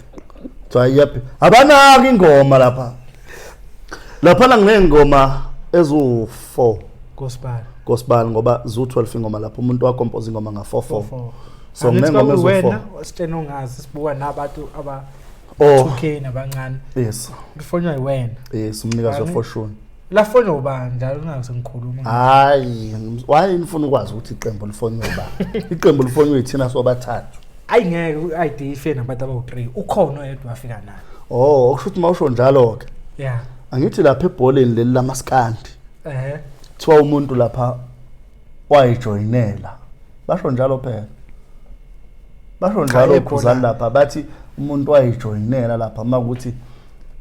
Speaker 1: Kuthiwa iyabhimba. Abanaki ingoma lapha. Lapha nginengoma ezu-4.
Speaker 2: Gosibali.
Speaker 1: Gosibali ngoba zu-12 ingoma lapha umuntu wakompoza ingoma nga-4 4. So
Speaker 2: Angithi
Speaker 1: nginengoma ezu-4.
Speaker 2: wena sitshena ungazi sibuka nabantu aba
Speaker 1: Oh.
Speaker 2: 2K nabancane.
Speaker 1: Yes.
Speaker 2: Kufonwa yiwena.
Speaker 1: Yes, umnikazi wefortune.
Speaker 2: Lafonwa ubani njalo ungaze ngikhuluma.
Speaker 1: Hayi, why nifuna ukwazi ukuthi iqembu lifonywe ubani? Iqembu lifonywe yithina sobathathu.
Speaker 2: Ayi ngeke u-ID ife nabantu abawu-3. Ukhona oyedwa wafika naye.
Speaker 1: Oh, okusho ukuthi mawusho njalo ke.
Speaker 2: Yeah.
Speaker 1: Angithi lapha ebholeni leli lamaskandi. Kuthiwa umuntu lapha wayijoyinela. Basho njalo phela. Basho njalo ukhuzani lapha bathi umuntu wayijoyinela lapha makuthi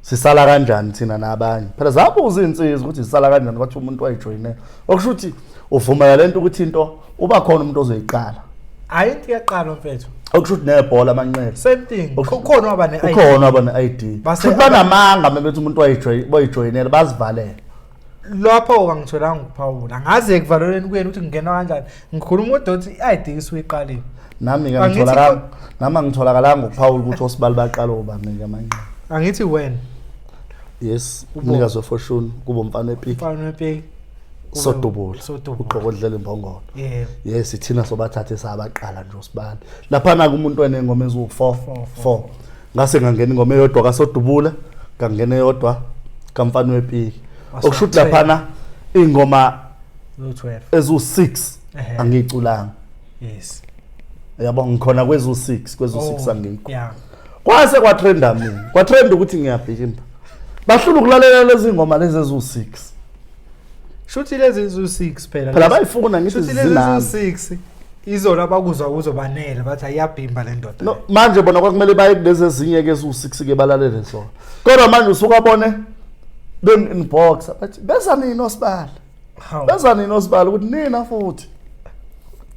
Speaker 1: sisala kanjani thina nabanye. Phela zabuza insizwa ukuthi sisala kanjani kwathi umuntu wayijoyinela. Okusho ukuthi uvumela lento ukuthi into uba khona umuntu ozoyiqala.
Speaker 2: Hayi into iyaqala mfethu.
Speaker 1: Okusho ukuthi nebhola amanxele.
Speaker 2: Same thing. Ukhona waba ne-ID.
Speaker 1: Ukhona waba ne-ID. Futhi banamanga mebethi umuntu wayijoyinela bazivalele.
Speaker 2: Lapho angitholanga ukuphawula. Angaze ekuvaleleni kuyena ukuthi ngingena kanjani. Ngikhuluma kodwa ukuthi i-ID isuyiqalile.
Speaker 1: Nami ngitholakala nami angitholakalanga ukuphawula ukuthi osibali baqala obani nje amanxele.
Speaker 2: Angithi wena.
Speaker 1: Yes, umnikazi wefortune kubo umfana wepiki.
Speaker 2: Umfana wepiki.
Speaker 1: Sodubula. Ugqoka odlela imbongolo.
Speaker 2: Yebo.
Speaker 1: Yes, ithina sobathathe sabaqala nje osibali. Lapha na kumuntu wenengoma ezu4 4. Ngase ngangena ingoma eyodwa kaSodubula, ngangena eyodwa kaMfana wepiki. Okusho ukuthi lapha na ingoma
Speaker 2: 12
Speaker 1: ezu6 angiyiculanga.
Speaker 2: Yes.
Speaker 1: Yabo ngikhona kwezu6, kwezu6 angikho.
Speaker 2: Yeah.
Speaker 1: Kwase kwatrenda mina. Kwatrenda ukuthi ngiyabhimba. Bahlula ukulalela lezi ngoma lezi ezu6.
Speaker 2: Shuthi lezi ezu6 phela.
Speaker 1: Phela bayifuna ngithi zinami.
Speaker 2: Shuthi lezi ezu6 izolo abakuzwa kuzobanele bathi ayabhimba le ndoda.
Speaker 1: No, manje bona kwakumele baye kulezi ezinye ke ezu6 ke balalele zona. Kodwa manje usuka bone beng inbox bathi beza nini osibala. Beza nini osibala ukuthi nina futhi.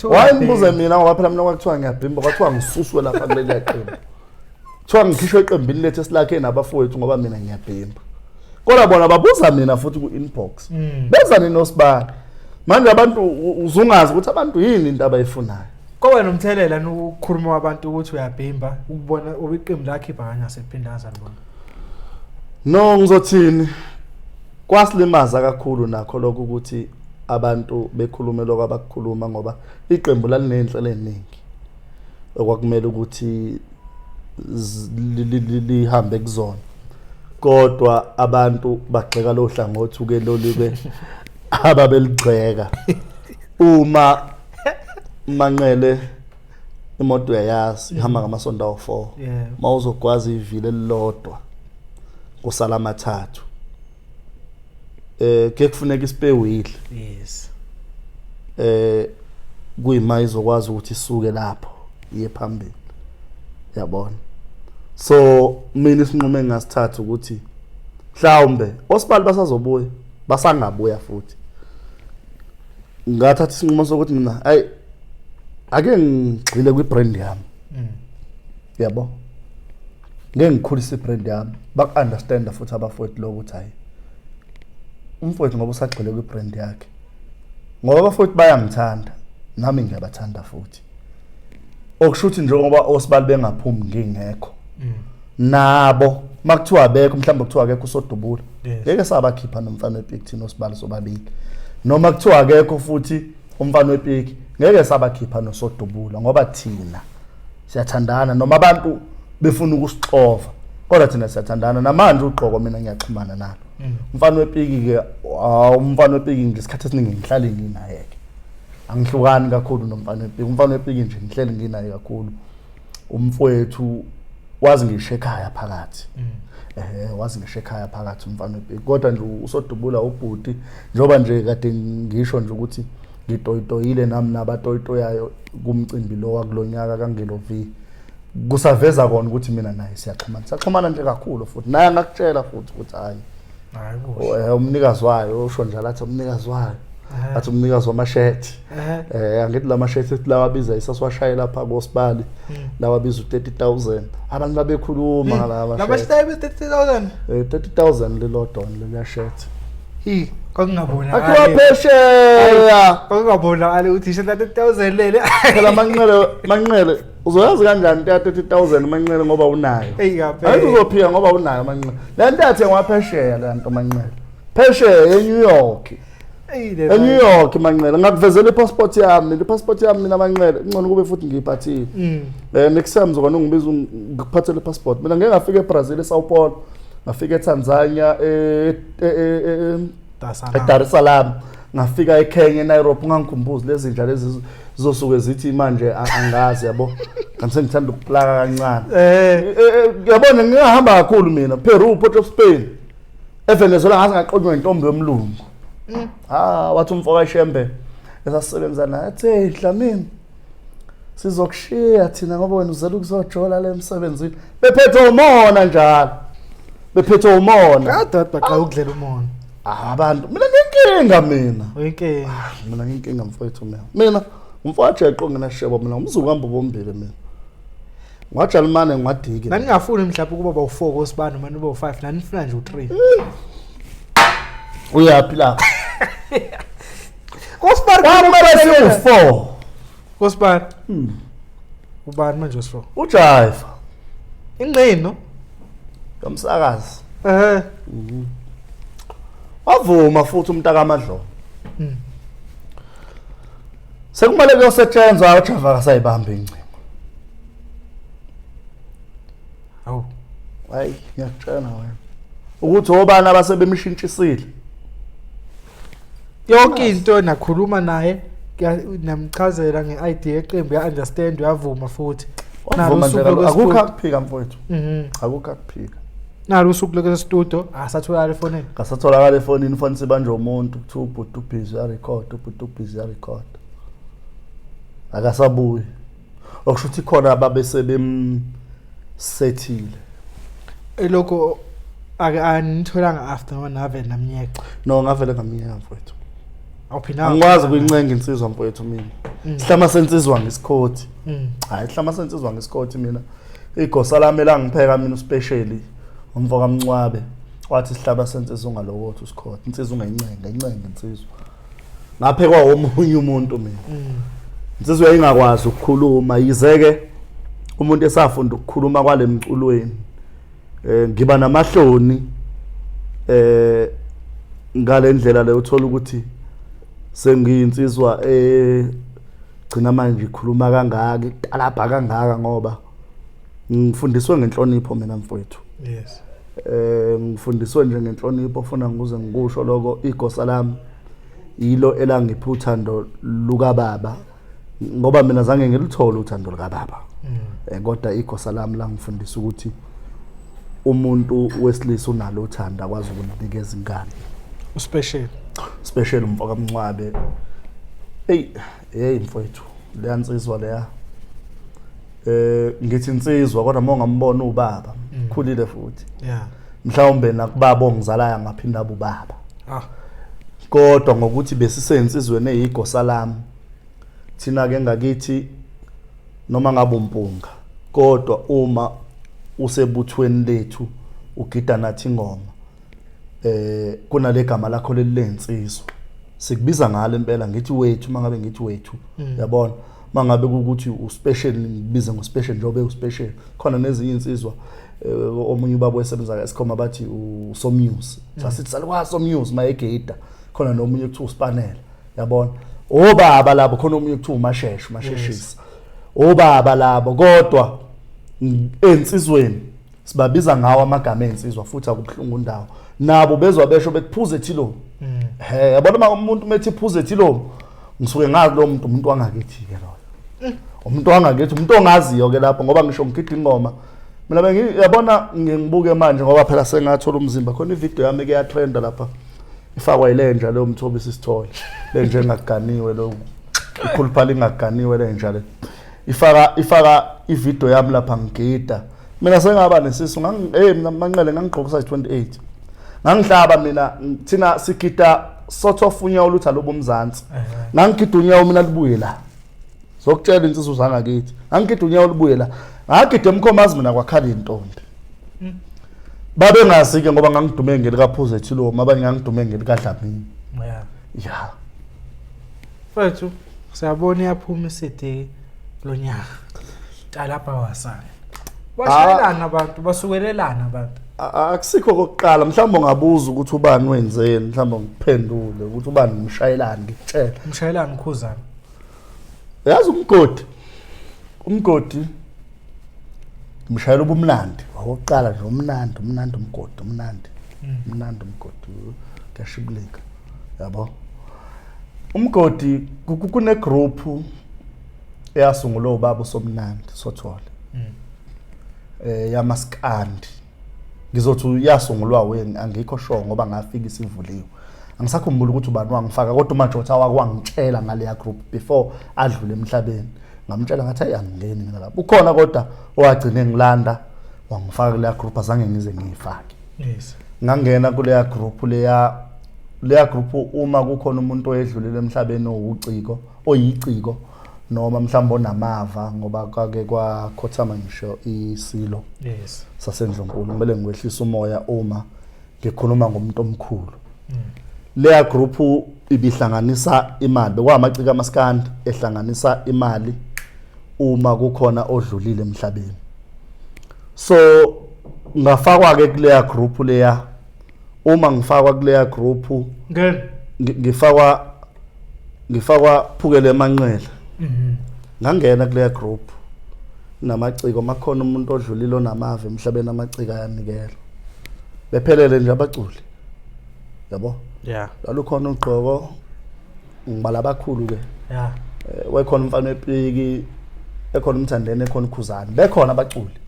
Speaker 1: Why ngibuze mina ngoba phela mina kwakuthiwa ngiyabhimba kwathiwa ngisuswe lapha kuleli qembu. Kuthiwa ngikhishwe eqembini lethu esilakhe nabafowethu ngoba mina ngiyabhimba. Kodwa bona babuza mina futhi ku-inbox. Beza nini osibala. Manje abantu uzungazi ukuthi abantu yini into abayifunayo.
Speaker 2: Kwaba nomthelela nokukhuluma kwabantu ukuthi uyabhimba ukubona iqembu lakhipha kanye asephindaza libona.
Speaker 1: No ngizothini kwasilimaza kakhulu nakho lokho ukuthi abantu bekhulume lokho abakukhuluma ngoba iqembu lalinenhlelo eziningi okwakumele ukuthi Lihambe kuzona, kodwa abantu bagxeka lo hlangothi ke lolu ke ababeligxeka uma Manqele imoto uyayazi ihamba ngamasondo awu-4. Mawuzogwaza ivili elilodwa kusala amathathu, ke kufuneka ispare wheel. Kuyima izokwazi ukuthi isuke lapho iye phambili, yabona. So mina isinqumo engasithatha ukuthi mhlawumbe osibali basazobuya, basangabuya futhi. Ngathatha isinqumo sokuthi mina, ayi, ake ngigxile kwi-brand yami, yabo, ngeke ngikhulise i-brand yami. Baku-understanda futhi abafowethu lo ukuthi hayi, umfowethu ngoba usagxile kwi-brand yakhe, ngoba abafowethu bayangithanda, nami ngiyabathanda futhi. Okusho ukuthi njengoba osibali bengaphumi ngingekho, nabo makuthiwa abekho, mhlawumbe kuthiwa akekho usodubula, ngeke sabakhipha nomfana wepiki thina osibali sobabili, noma kuthiwa akekho futhi umfana wepiki, ngeke sabakhipha nosodubula, ngoba thina siyathandana. Noma abantu befuna ukusixova, kodwa thina siyathandana. Namanje ugqoko mina ngiyaxhumana nalo umfana wepiki ke. Umfana wepiki ngesikhathi esiningi ngihlale nginaye ke, angihlukani kakhulu nomfana wepiki. Umfana wepiki nje ngihleli nginaye kakhulu. Umfowethu wazi ngisho ekhaya phakathi, wazi ngisho ekhaya phakathi umfana wepiki. Kodwa nje usodubula ubhuti, njengoba nje kade ngisho nje ukuthi ngitoyitoyile nami nabatoyitoyayo kumcimbi lo wakulonyaka kaNgelo V, kusaveza kona ukuthi mina naye siyaxhumana, siyaxhumana nje kakhulu futhi. Naye angakutshela futhi ukuthi hayi.
Speaker 2: Hayi kuhle.
Speaker 1: Umnikazi wayo usho njalo, athi umnikazi wayo, athi umnikazi wamashethi. Angithi la mashethi ethi lawa abiza, isasiwashaye lapha kosibali, lawa abiza u-30,000. Abantu babekhuluma ngala
Speaker 2: Lama
Speaker 1: mashethi.
Speaker 2: shaya 30,000.
Speaker 1: 30,000 lilodwa leliya shirt.
Speaker 2: Hi, kwakungabonakali.
Speaker 1: Akhiwa phesheya.
Speaker 2: Kwakungabonakali ukuthi ishe 30,000 lele.
Speaker 1: Phela Manqele, Manqele, uzoyazi kanjani into ya 30,000, Manqele, ngoba unayo?
Speaker 2: Eyi
Speaker 1: Ayithi
Speaker 2: kaphela.
Speaker 1: uzophika ngoba unayo, Manqele. Le nto yathengwa phesheya, le nto, Manqele, phesheya eNew York.
Speaker 2: Eyi le.
Speaker 1: eNew York, Manqele. Ngakuvezela ipassport yami mina, ipassport yami mina, Manqele, ngcono kube futhi ngiyiphathile. Next time ngizokwana ungibiza ngikuphathele ipassport. Mina ngeke ngafika eBrazil, eSao Paulo, ngafika eTanzania,
Speaker 2: Dasana.
Speaker 1: eDar es Salaam, ngafika eKenya, eNairobi. Ungangikhumbuzi lezi zinja lezi zizosuke zithi manje angazi, yabo, kanti sengithanda ukuplaka kancane. Yabona, ngingahamba kakhulu mina. Peru, Port of Spain, eVenezuela, ngaze ngaqonywa intombi yomlungu. Ah, wathi umfo kaShembe esasisebenza naye, athi, "Hey Dlamini, sizokushiya thina ngoba wena uzela ukuzojola le emsebenzini." Bephethe umona njalo, bephethe umona.
Speaker 2: Kade baqala ukudlela umona.
Speaker 1: Ah, abantu, mina nginkinga mina.
Speaker 2: Uyinkinga.
Speaker 1: Mina nginkinga mfowethu. Mina umfowethu jeqo nginashebo mina, umzuku hamba bombili mina, ngwajalimane ngwadiki.
Speaker 2: Naningafuni mhlawumbe ukuba bawu4 kosibani noma nibe u5, nanifuna nje u3.
Speaker 1: Uyaphi lapha?
Speaker 2: Kosibani.
Speaker 1: Kwamele siwu-4.
Speaker 2: Kosibani. Ubani manje wesi4?
Speaker 1: Ujiva.
Speaker 2: Ingqino.
Speaker 1: Yomsakazi. Wavuma futhi umntakamadlomo. Sekumele kuyosetshenzwa, uJava akasayibamba ingcingo.
Speaker 2: Hawu.
Speaker 1: Hayi, ngiyakutshela wena ukuthi obani abasebemshintshisile.
Speaker 2: Yonke into nakhuluma naye, namchazela nge-idea yeqembu, ya-understand, uyavuma futhi. Nalo
Speaker 1: Wavuma nje
Speaker 2: usuku
Speaker 1: kaloku. Akukho
Speaker 2: lokwestudio.
Speaker 1: akuphika mfowethu. Akukho akuphika.
Speaker 2: Nalo usuku lokwestudio asatholakala efonini.
Speaker 1: Ngasatholakala efonini, ifoni sibanjwe umuntu, kuthiwa ubhuti ubhizi uyarecord, ubhuti ubhizi uyarecord, akasabuyi. Okusho ukuthi khona ababe sebemsethile.
Speaker 2: Elokho ake anitholanga after noma nave namnyeka?
Speaker 1: No, ngavele ngamyeka mfowethu.
Speaker 2: Awuphindanga?
Speaker 1: Angikwazi ukuyincenga insizwa mfowethu mina. Sihlama sensizwa ngesikhothi. Hayi, sihlama sensizwa ngesikhothi mina. Igosa lami elangipheka mina uspecially umfo kaMncwabe wathi sihlaba sensizwa ungalokothi usikhothi, insizwa ungayincenga, incenga insizwa. Ngaphekwa omunye umuntu mina. Insizwa yayingakwazi ukukhuluma, yize-ke umuntu esafunda ukukhuluma kwale mculweni. Ngiba namahloni ngale ndlela leyo, uthola ukuthi sengiyinsizwa gcina manje ikhuluma kangaka, italabha kangaka, ngoba Ngifundiswe ngenhlonipho mina mfowethu.
Speaker 2: Yes.
Speaker 1: Ngifundiswe nje ngenhlonipho, funa ngikuze ngikusho lokho, igosa lami yilo elangipha uthando lukababa, ngoba mina zange ngilithole uthando lukababa. Kodwa igosa lami langifundisa ukuthi umuntu wesilisa unalo uthando, akwazi ukunikeza ingane.
Speaker 2: Uspecial.
Speaker 1: Special umfoka Mncwabe. Hey, hey mfowethu, leya nsizwa leya. Ngithi insizwa kodwa uma ungambona ubaba, khulile futhi. Mhlawumbe nakubaba ongizalayo angaphinda abe ubaba. Kodwa ngokuthi besisensizweni eyigosa lami. Thina ke ngakithi noma ngabe umpunga, kodwa uma usebuthweni lethu ugida nathi ingoma, kunale gama lakho lelensizwa. Sikubiza ngalo impela, ngithi wethu, mangabe ngithi wethu, yabona, mangabe ukuthi uspecial ngibize ngospecial njengoba uspecial. Khona nezinye insizwa, omunye ubaba osebenza ka-Eskom abathi uSomuse, sasithi salukwazi Somuse mayegida. Khona nomunye kuthiwa uSpanela, yabona, obaba labo. Khona omunye kuthiwa uMasheshe, uMasheshisa, obaba labo. Kodwa ensizweni sibabiza ngawo amagama ensizwa, futhi akubuhlungu ndawo, nabo bezwa besho bethi phuze ethilo. He, yabona, uma umuntu methi phuze ethilo, ngisuke ngazi lo muntu, umuntu wangakithi ke loyo, umuntu wangakithi, umuntu ongaziyo ke lapho, ngoba ngisho ngigida ingoma mina bengi, yabona, ngibuke manje ngoba phela sengathola umzimba. Khona ivideo yami ke yatrenda lapha, ifakwa yilenja leyo Mthobisi Sithole, lenja engaganiwe, lo ikhuluphala ingaganiwe lenja le, ifaka ivideo yami lapha ngigida. Mina sengaba nesisu, hey mina Manqele ngangigqoka size 28, ngangihlaba mina. Thina sigida sort of unyawo luthi alobumzansi, ngangigida unyawo mina libuye la, zokutshela insizwa zangakithi, ngangigida unyawo libuye la, ngagida emkhomazi mina kwakhala intombi. Babengazi ke ngoba ngangidume ngelikaPhuze Thilomo, abanye ngangidume ngelikaDlamini. Ya.
Speaker 2: Mfethu, siyabona iyaphuma iCD lonyaka. Talapha wasana. Bashayelana abantu, basukelelana abantu.
Speaker 1: Akusikho kokuqala, mhlawumbe ungabuza ukuthi ubani wenzeni, mhlawumbe ngiphendule ukuthi ubani ngimshayelani, ngikutshela.
Speaker 2: Umshayelana ukhuzana.
Speaker 1: Yazi umgodi ngimshayela ubumnandi wakokuqala nje, umnandi, umnandi umgodi, umnandi, umnandi umgodi, kuyashibulika, yabo. Umgodi kune group eyasungulwa ubaba uSomnandi Sothole, yamaskandi. Ngizothi yasungulwa wena, angikho sure ngoba ngafika isivuliwe, angisakhumbuli ukuthi ubani wangifaka, kodwa uMajotha wakwangitshela ngaleya group before adlule emhlabeni. Ngamtshela ngathi ayi, angingeni mina lapho ukhona, kodwa owagcine ngilanda wangifaka kuleya group, azange ngize ngiyifake. Ngangena kuleya group, leya group uma kukhona umuntu oyedlulile emhlabeni owuciko, oyiciko noma mhlawumbe onamava, ngoba kwake kwakhothama ngisho isilo sasendlunkulu. Kumele ngiwehlisa umoya uma ngikhuluma ngomuntu omkhulu. Leya group ibihlanganisa imali, bekwamaciko amaskandi ehlanganisa imali uma kukhona odlulile emhlabeni. So ngafakwa ke kuleya group leya. Uma ngifakwa kuleya group,
Speaker 2: Ngena.
Speaker 1: ngifakwa phukele emanqele. Ngangena kuleya group namaciko, makhona umuntu odlulile onamava emhlabeni, amaciko ayanikela, bephelele nje abaculi, yabo. Lalukhona ugqoko, ngibala abakhulu ke. Wekhona umfana wepiki, ekhona umthandeni, ekhona ukhuzani, bekhona abaculi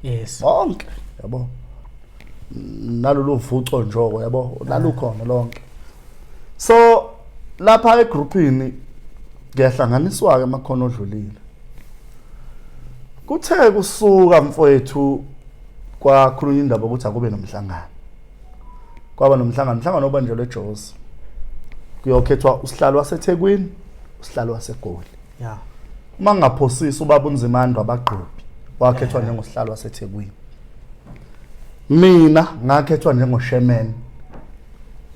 Speaker 1: bonke, yabo, nalolu vuco njoko, yabo, lalukhona lonke. So lapha egroupini kuyahlanganiswa ke amakhono odlulile. Kuthe kusuka mfowethu kwakhulunywa indaba ukuthi akube nomhlangano, kwaba nomhlangano, umhlangano obanjelwe eJozi, kuyokhethwa usihlalo waseThekwini, usihlalo waseGoli. Uma ngingaphosisi, ubaba uNzimande wabagqobi wakhethwa njengosihlalo waseThekwini, mina ngakhethwa njengoshemen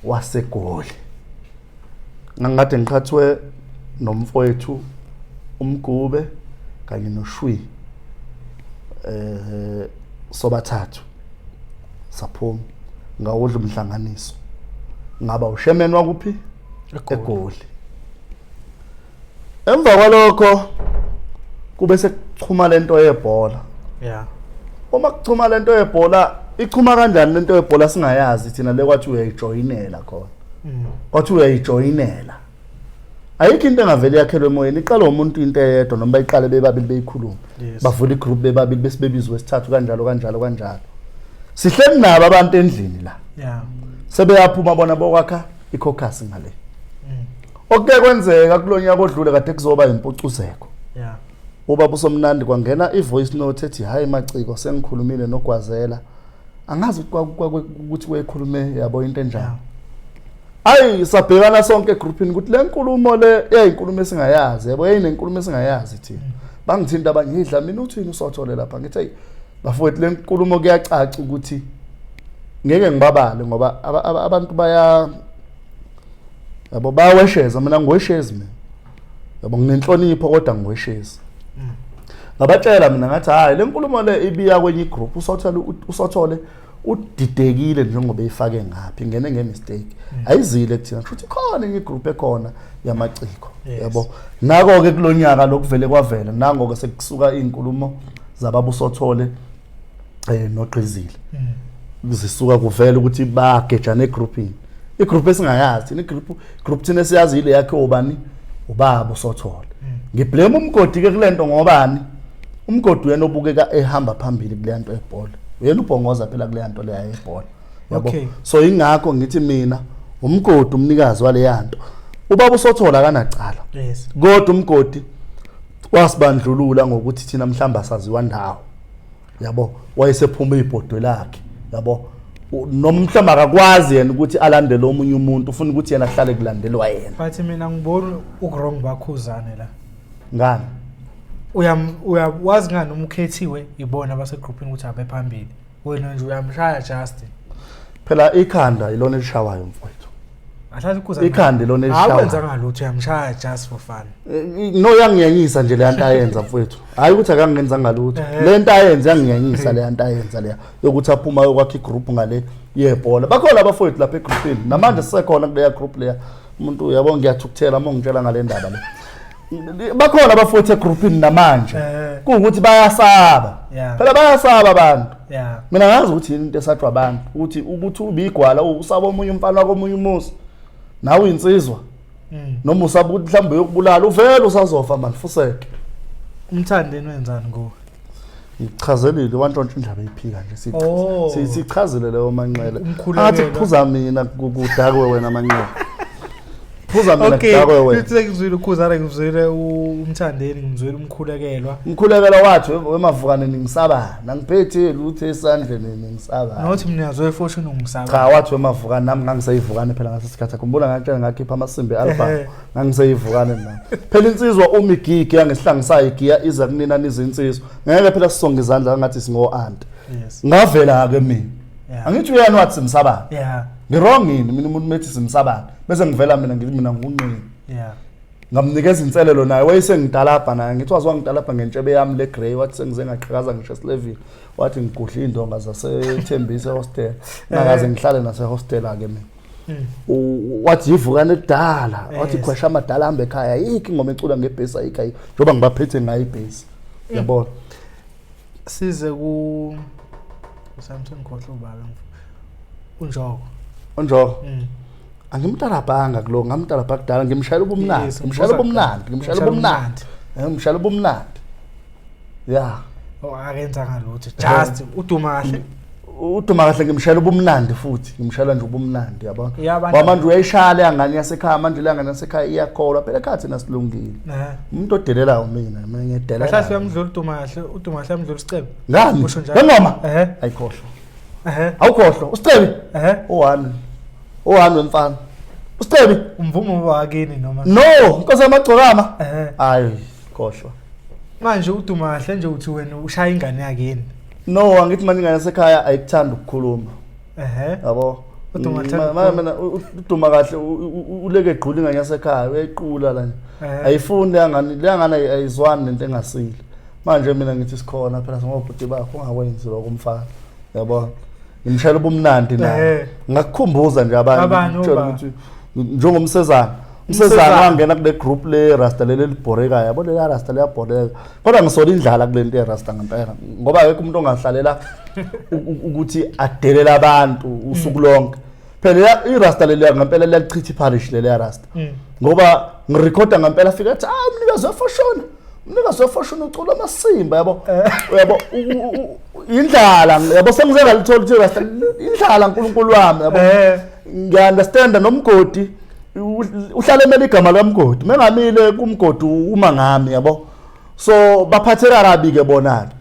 Speaker 1: waseGoli. Ngangikade ngiqhathwe nomfowethu uMgube kanye noShwi, sobathathu saphuma, ngawudla umhlanganiso, ngaba ushemen wakuphi? EGoli. Emva kwalokho kube sekuchuma lento yebhola. Uma kuchuma lento yebhola, ichuma kanjani lento yebhola singayazi thina le kwathi uyayijoyinela khona. Kwathi uyayijoyinela. Ayikho into engavele yakhelwe emoyeni, iqala umuntu into eyedwa noma bayiqale bebabili beyikhuluma. Bavula igroup bebabili bese bebizwe isithathu kanjalo kanjalo kanjalo. Sihleli nabo abantu endlini la. Sebeyaphuma bona bokwakha icaucus ngale. Okuke kwenzeka kulonyaka odlule kade kuzoba impucuzeko. Ubaba uSomnandi kwangena i-voice note ethi hayi Maciko sengikhulumile noGwazela. Angazi ukuthi wayekhulume yabo into enjani. Ayi sabhekana sonke egroupini ukuthi le nkulumo le yayinkulumo esingayazi yabo, yayinenkulumo esingayazi thina. Bangithinta abanye, idla mina uthini usothole lapha, ngithi hey bafowethu le nkulumo kuyacaca ukuthi ngeke ngibabale ngoba abantu baya yabo bayawesheza, mina ngiweshezi mina yabo, nginenhlonipho kodwa ngiweshezi. Ngabatshela mina ngathi hayi le nkulumo le ibiya kwenye igroup, usothole udidekile njengoba eyifake ngaphi, ingene ngemistake, ayizile kuthina, kusho ukuthi khona enye igroup ekhona yamaciko yabo. Nako ke kulonyaka lokuvele kwavela, nango ke sekusuka izinkulumo zababusothole noGqizile, zisuka kuvela ukuthi bagejana egroupini, igroup esingayazi thina, igroup group thina esiyazi ile yakhe ubani, ubaba uSothole. Ngiblame umgodi ke kulento ngobani, umgodi uyena obukeka ehamba phambili kule nto ebhola, uyena ubhongoza phela kule nto leya ebhola yabo. So ingakho ngithi mina umgodi umnikazi wale nto, ubaba uSothola akanacala, kodwa umgodi wasibandlulula ngokuthi thina mhlamba saziwa ndawo yabo, wayesephuma ibhodwe lakhe yabo, noma mhlawumbe akakwazi yena ukuthi alandele omunye umuntu, ufuna ukuthi yena ahlale kulandelwa yena.
Speaker 2: But mina ngibona ukwrong bakhuzane la.
Speaker 1: Ngani?
Speaker 2: Uyawazi ngani uma ukhethiwe ibona abasegroupini ukuthi abe phambili, wena nje uyamshaya just.
Speaker 1: Phela ikhanda ilona elishawayo mfowethu.
Speaker 2: Ahlathi ukhuza.
Speaker 1: Ikhanda ilona elishawayo.
Speaker 2: Akwenza ngalutho, uyamshaya just for fun.
Speaker 1: No, yanginyanyisa nje le nto ayenza mfowethu. Hayi ukuthi akangenza ngalutho. Le nto ayenza yanginyanyisa, le nto ayenza leya yokuthi aphuma yokwakha igroup ngale yebhola. Bakhona abafowethu lapha egroupini. Namanje sisekhona kuleya group leya. Umuntu uyabo ngiyathukuthela uma ngitshela ngale ndaba le. Bakhona abafowethu egroupini namanje. Kuwukuthi bayasaba. Phela bayasaba abantu. Mina ngazi ukuthi yini into esatshwa abantu, ukuthi ubigwala usaba omunye umfana komunye umuzi. Nawe uyinsizwa. Noma usaba ukuthi mhlawumbe uyokubulala, uvele usazofa manje fuseke.
Speaker 2: Umthandeni wenzani kuwe?
Speaker 1: Ngichazelile wantshontsha indaba eyiphika nje, sichazile leyo Manqele. Ngathi kuphuza mina kudakwe wena Manqele. Phuza mina kudakwe wena.
Speaker 2: Okay, ngizwile ukhuzana, ngizwile umthandeni, ngizwile umkhulekelwa.
Speaker 1: Umkhulekelwa wathi wemavukane ningisabana, angiphethe lutho esandleni ningisabana.
Speaker 2: Nothi mina yazo fortune ungisaba.
Speaker 1: Cha wathi wemavukane, nami ngangisayivukane phela ngaso sikhathi. Khumbula ngakutshela ngakhipha amasimbi album. Ngangisayivukane nami. Phela insizwa umigigi yangesihlangisayo igiya iza kunina nizinsizwa. Ngeke phela sisonge izandla ngathi singo aunt. Ngavela ke mina. Angithi uyena wathi simsabana. Ngirong yini mina umuntu methi simsabana bese ngivela mina ngithi mina ngunqini. Ngamnikeza inselelo naye, wayesengidalabha naye, ngithi wazi wangidalabha ngentshebe yami le grey, wathi sengize ngaqhakaza ngisho esilevini, wathi ngigudla indonga zaseThembisa hostel, nakaze ngihlale nase hostel ake mina. Wathi yivukane kudala, wathi khwesha amadala hambe ekhaya, ayikho ingoma ecula ngebhesi, ayikho ayikho njengoba ngibaphethe ngayo ibhesi. Yabona.
Speaker 2: Size ku Samson ngikhohlwa ubaba uNjoko.
Speaker 1: UNjoko. Angimtalabhanga kulo, ngamtalabha kudala, ngimshayela ubumnandi, ngimshayela ubumnandi, ngimshayela ubumnandi. Ngimshayela ubumnandi. Yeah.
Speaker 2: Oh akenza ngalutho. Just uduma kahle.
Speaker 1: Uduma kahle, ngimshayela ubumnandi futhi, ngimshayela nje ubumnandi yabona. Ngoba manje uyayishaya le ngane yasekhaya, manje le ngane yasekhaya iyakholwa phela ekhaya thina silungile. Umuntu odelelayo mina, mina ngiyadelela.
Speaker 2: Kahle uyamdlula uduma kahle, uduma kahle uyamdlula uSicebi.
Speaker 1: Ngani? Ngoma. Ayikhohlwa. Awukhohlwa uSicebi. U1. U1 wemfana. Usicebi.
Speaker 2: Umvumo wakini noma?
Speaker 1: No, Nkosi yamagcokama. Hayi, khohlwa.
Speaker 2: Manje uduma kahle nje uthi wena ushaya ingane yakini.
Speaker 1: No, angithi manje ingane yasekhaya ayikuthanda ukukhuluma. Yabo.
Speaker 2: Uduma
Speaker 1: uduma kahle uleke egqula ingane yasekhaya, uyayiqula la. Ayifuni leyangane, leyangane ayizwani nento engasile. Manje mina ngithi sikhona phela singobhuti bakho, ungakwenzi lokho umfana. Yabo. Ngimshayela ubumnandi naye. Ngakukhumbuza nje abanye ngitshela ukuthi njengomsezana. Umsezana wangena kule group le rasta leli elibhorekayo, yabo, lela rasta liyabhoreka. Kodwa ngisola indlala kule nto yerasta ngempela, ngoba akekho umuntu ongahlalela ukuthi adelele abantu usuku lonke. Phela irasta leliya ngempela liyalichitha iparish leliya rasta, ngoba ngirekhoda ngempela, fika athi, "Ah, umnikazi wefoshona, umnikazi wefoshona ucula amasimba," yabo. Uyabo, indlala, yabo, sengize ngalithola ukuthi rasta indlala, nkulunkulu wami, yabo. Ngiya-understanda nomgodi uhlale emele igama lomgodi, mengamile kumgodi uma ngami, yabo. So baphatheka kabi-ke bona-ke,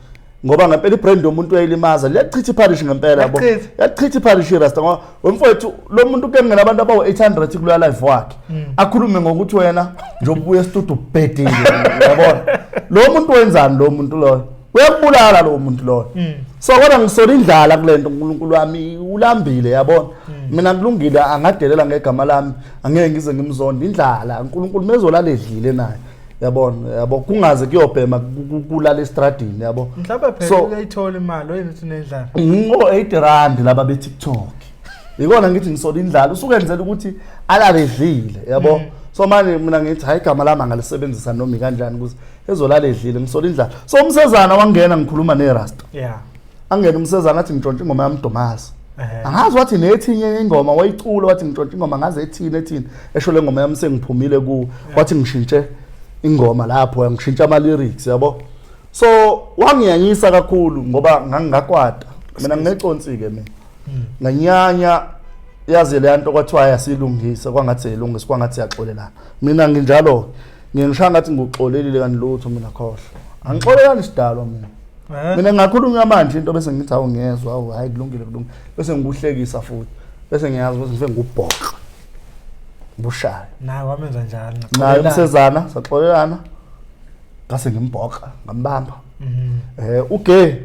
Speaker 1: ngoba ngempela ibrand yomuntu uyayilimaza, liyachitha iparish ngempela, yabo.
Speaker 2: Liyachitha.
Speaker 1: Yachitha iparish irasta, ngoba wemfowethu lo muntu ke ngena abantu abawu-800 kuloya live wakhe, akhulume ngokuthi wena njengoba ubuya estudio ubhedile, yabona. Lo muntu wenzani? Lo muntu loyo uyakubulala, lo muntu loyo. So kodwa ngisola indlala kule nto, uNkulunkulu wami, ulambile, yabona. Mina kulungile, angadelela ngegama lami, angeke ngize ngimzonde. Indlala, uNkulunkulu mezolala edlile naye, yabona, yabo, kungaze kuyobhema kulala estradini, yabo.
Speaker 2: Mhlawumbe phela uyayithola imali wena uthi unendlala.
Speaker 1: Ngo 8 rand laba be TikTok, ikona ngithi ngisola indlala, usukenzela ukuthi alale edlile, yabo. So manje mina ngithi hayi, igama lami angalisebenzisa noma kanjani ukuze ezolala edlile. Ngisola indlala. So umsezana wangena, ngikhuluma nerasta, angena umsezana athi ngitshontshe ingoma yamdomasi. Angazi wathi nethinye ingoma wayicula, wathi ngitshontshe ingoma, ngaze ethini ethini, esho le ngoma yami sengiphumile ku, wathi ngishintshe ingoma lapho, ngishintsha ama lyrics, yabo. So wangiyanyisa kakhulu ngoba ngangingakwata mina, ngineconsi ke mina, nganyanya. Yazi le nto kwathiwa yasilungisa, kwangathi siyilungisa, kwangathi siyaxolelana. Mina nginjalo, ngingishaya ngathi ngikuxolelile, kanti lutho mina, khohlwa, angixolelani sidalwa mina. Mina ngingakhulunywa manje into bese ngithi, "Awu, ngiyezwa, awu, hayi, kulungile, kulungile," bese ngikuhlekisa futhi, bese ngiyazi ukuthi ngifike ngubhoxa bushaya.
Speaker 2: Naye wamenza njalo?
Speaker 1: Naye umsezana saxolelana, ngase ngimbhoxa, ngambamba. Uge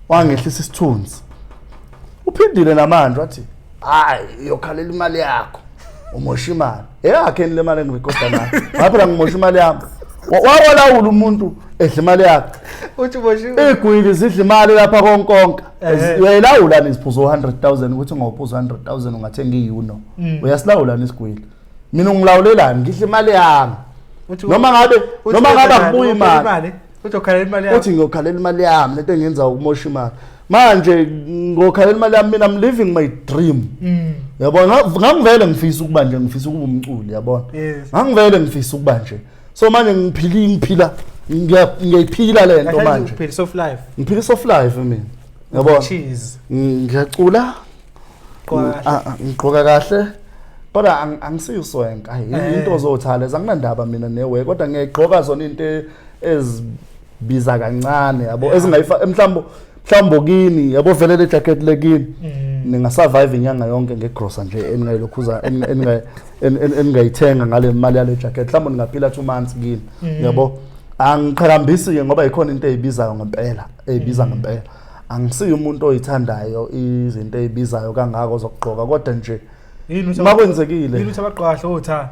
Speaker 1: wangehlisa isithunzi, uphindile namanje wathi, "Hayi, uyokhalela imali yakho, umosha imali eyakhe le mali engirekhoda nayo." Ngaphela ngimosha imali yami. Wawalawula umuntu edla imali yakhe.
Speaker 2: Uthi uboshiwe.
Speaker 1: Igwili zidla imali lapha konkonka. Uyayilawula nisiphuzo 100,000, ukuthi ungawuphuza 100,000 ungathenga i-Uno. Uyasilawula nisigwili, mina ungilawulelani? Ngidla imali yami.
Speaker 2: Uthi
Speaker 1: Noma ngabe
Speaker 2: uthi
Speaker 1: noma ngabe
Speaker 2: wenza
Speaker 1: akubuyi
Speaker 2: njani?
Speaker 1: imali.
Speaker 2: Uthi ukhalela imali yakho.
Speaker 1: Uthi ngiyokhalela imali yami, lento engenza ukumosha imali manje, ngokhalela imali yami. Mina I'm living my dream, yabona. Ngangivele ngifisa ukuba nje, ngifisa ukuba umculi, yabona. Ngangivele ngifisa ukuba nje, so manje ngiphila, ngiphila, ngiyayiphila le nto
Speaker 2: Kahle.
Speaker 1: manje.
Speaker 2: Uphila soft life.
Speaker 1: Ngiphila soft life mina, yabona.
Speaker 2: Cheese.
Speaker 1: Ngiyacula.
Speaker 2: Gqoka kahle.
Speaker 1: Ah, ah, ngigqoka kahle, kodwa angisiyuswenka. Hayi, into zothala anginandaba mina newe, kodwa ngiyayigqoka zona into ezibiza kancane, yabo, ezingayifa mhlawumbe, mhlawumbe kini, yabo, vele le jacket lekini ningasurvive inyanga yonke ngegrosa nje eningayilokhuza eningayithenga ngale mali yale jacket. Mhlawumbe ningaphila 2 months kini, yabo. Angiqhakambisi ke ngoba ikhona into eyibizayo ngempela, eyibiza ngempela. Angisiyo umuntu oyithandayo izinto ezibizayo kangako zokugqoka, kodwa nje
Speaker 2: Yini uthi
Speaker 1: uma kwenzekile.
Speaker 2: Yini uthi abagqoka kahle otha?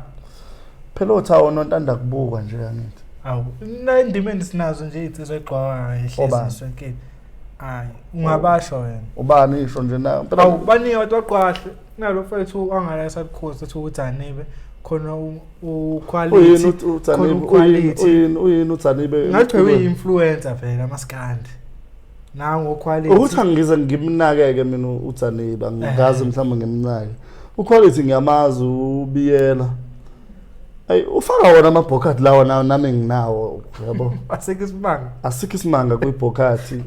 Speaker 1: Phela otha onontanda kubuka nje, angithi?
Speaker 2: Awu, na endimeni sinazo nje iy'nsizwa ey'gqoka kahle.
Speaker 1: Obani?
Speaker 2: Ezisenkeni. Hayi, ungabasho wena.
Speaker 1: Ubani isho nje na phela?
Speaker 2: Awu, baningi abantu bagqoka kahle. Kunalo mfethu angala esabukhosi ethi uDanibe khona
Speaker 1: Uyini?
Speaker 2: uquality.
Speaker 1: uThanibe
Speaker 2: Khona uquality.
Speaker 1: Uyini, uyini uThanibe?
Speaker 2: Ngathi uyi-influencer vele amaskandi. Nango quality.
Speaker 1: Ukuthi angize ngimnakeke mina uThanibe, angikaze mhlawumbe ngimnake. Uquality ngiyamazi, ubiyela. Ayi, ufaka wona amabhokhathi lawa nami nginawo, yabo.
Speaker 2: Asikho isimanga.
Speaker 1: Asikho isimanga kwibhokhathi,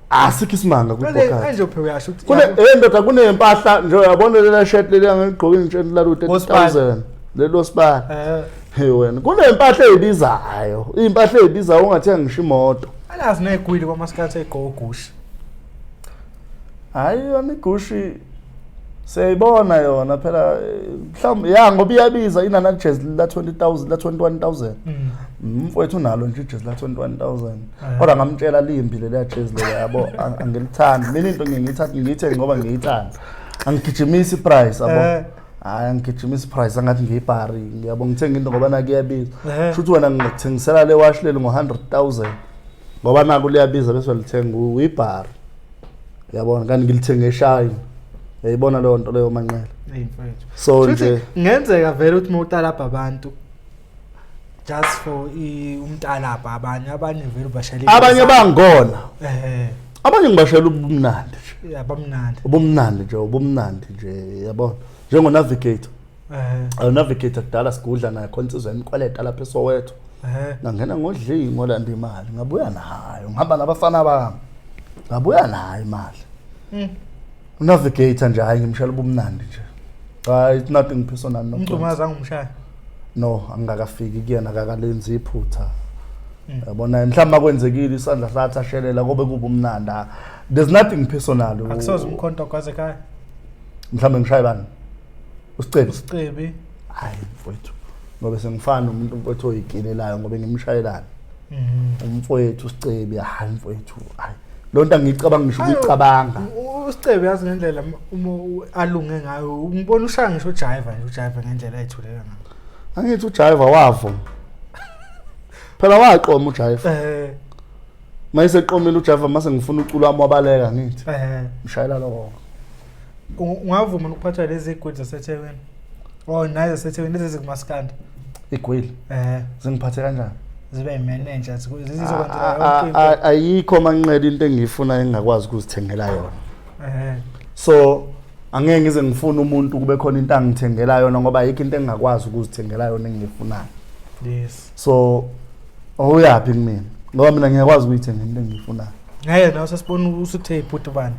Speaker 1: asikho isimanga
Speaker 2: Manje
Speaker 1: kwibhokhathi.
Speaker 2: manje uphe uyasho ukuthi
Speaker 1: Kune ndoda, kunempahla nje, uyabona lela shirt leli angigqoke, ngitshela lalo 30,000 lelo sibani. Hey wena, kunempahla ezibizayo, impahla ezibizayo ungathenga ngisho imoto.
Speaker 2: Alazi negwili kwamaskandi egqoka uGucci.
Speaker 1: Hayi, yona iGucci siyayibona yona phela, mhlawumbe ya, ngoba iyabiza, inana jezi la 20,000, la 21,000. Mfowethu unalo nje ijezi la 21,000, kodwa ngamtshela limbi leliya jezi leya, yabo. Angilithandi mina into, ngiyithatha ngiyithenge ngoba ngiyithanda, angigijimisi iprice, yabo. Hayi, angigijimisi iprice angathi ngiyibhari, yabo. Ngithenga into ngoba naku iyabiza. Shuthi wena ngingakuthengisela le wash leli ngo-100,000 ngoba naku liyabiza, bese ulithenga uyibhari, yabona, kanti ngilithenge eshayini. Uyayibona leyo nto leyo Manqele.
Speaker 2: Hey mfethu.
Speaker 1: So nje
Speaker 2: ngenzeka vele ukuthi mawutalabha abantu just for umtalabha abanye vele ubashayela
Speaker 1: abanye bangona. Abanye ngibashayela ubumnandi
Speaker 2: nje. Abamnandi.
Speaker 1: Ubumnandi nje, ubumnandi nje yabona. Njengo navigator. Navigator kudala sigudla naye khona insizwa emikweleta lapha eSoweto. Ngangena ngodlingo landa imali, ngabuya nayo, ngihamba nabafana bami. Ngabuya nayo imali. Unavigator nje hayi ngimshayela ubumnandi nje. Hayi it's nothing personal no.
Speaker 2: Umgqumo azange umshaya.
Speaker 1: No, angikakafiki kuyena akakalenzi iphutha. Yabona mhlawumbe akwenzekile isandla sathi ashelela kobe kuba umnandi. There's nothing personal.
Speaker 2: Akusoze umkhonto kwaze ekhaya.
Speaker 1: Mhlawumbe ngishaye bani? Usicebi.
Speaker 2: Usicebi.
Speaker 1: Hayi mfowethu. Ngoba sengifana umuntu mfowethu oyigilelayo ngoba ngimshayelana. Umfowethu uSicebi hayi mfowethu hayi. Lo nto angiyicabanga ngisho ukuyicabanga.
Speaker 2: USicebi yazi ngendlela uma alunge ngayo ngibona ushaya ngisho ujiva nje ujiva ngendlela ayithulela ngayo.
Speaker 1: Angithi ujiva wavuma. Phela waqoma ujiva. Mayiseqomile ujiva mase ngifuna uculo wami wabaleka ngithi. Ngishayela lokho.
Speaker 2: Ungavuma ukuphathwa lezi igwili zaseThekwini? Oh nazo zaseThekwini lezi zikumaskandi.
Speaker 1: Igwili? Zingiphathe kanjani?
Speaker 2: Zibe manager zizokwenzela yonke into.
Speaker 1: Ayikho Manqele into engiyifuna engingakwazi ukuzithengela yona. So angeke ngize ngifune umuntu kube khona into angithengela yona ngoba ayikho into engingakwazi ukuzithengela yona engiyifunayo.
Speaker 2: Yes.
Speaker 1: So awuyaphi kumina ngoba mina ngiyakwazi ukuyithenga into engiyifunayo.
Speaker 2: Ngeke nawe sesibona usuthe ibhuti bani.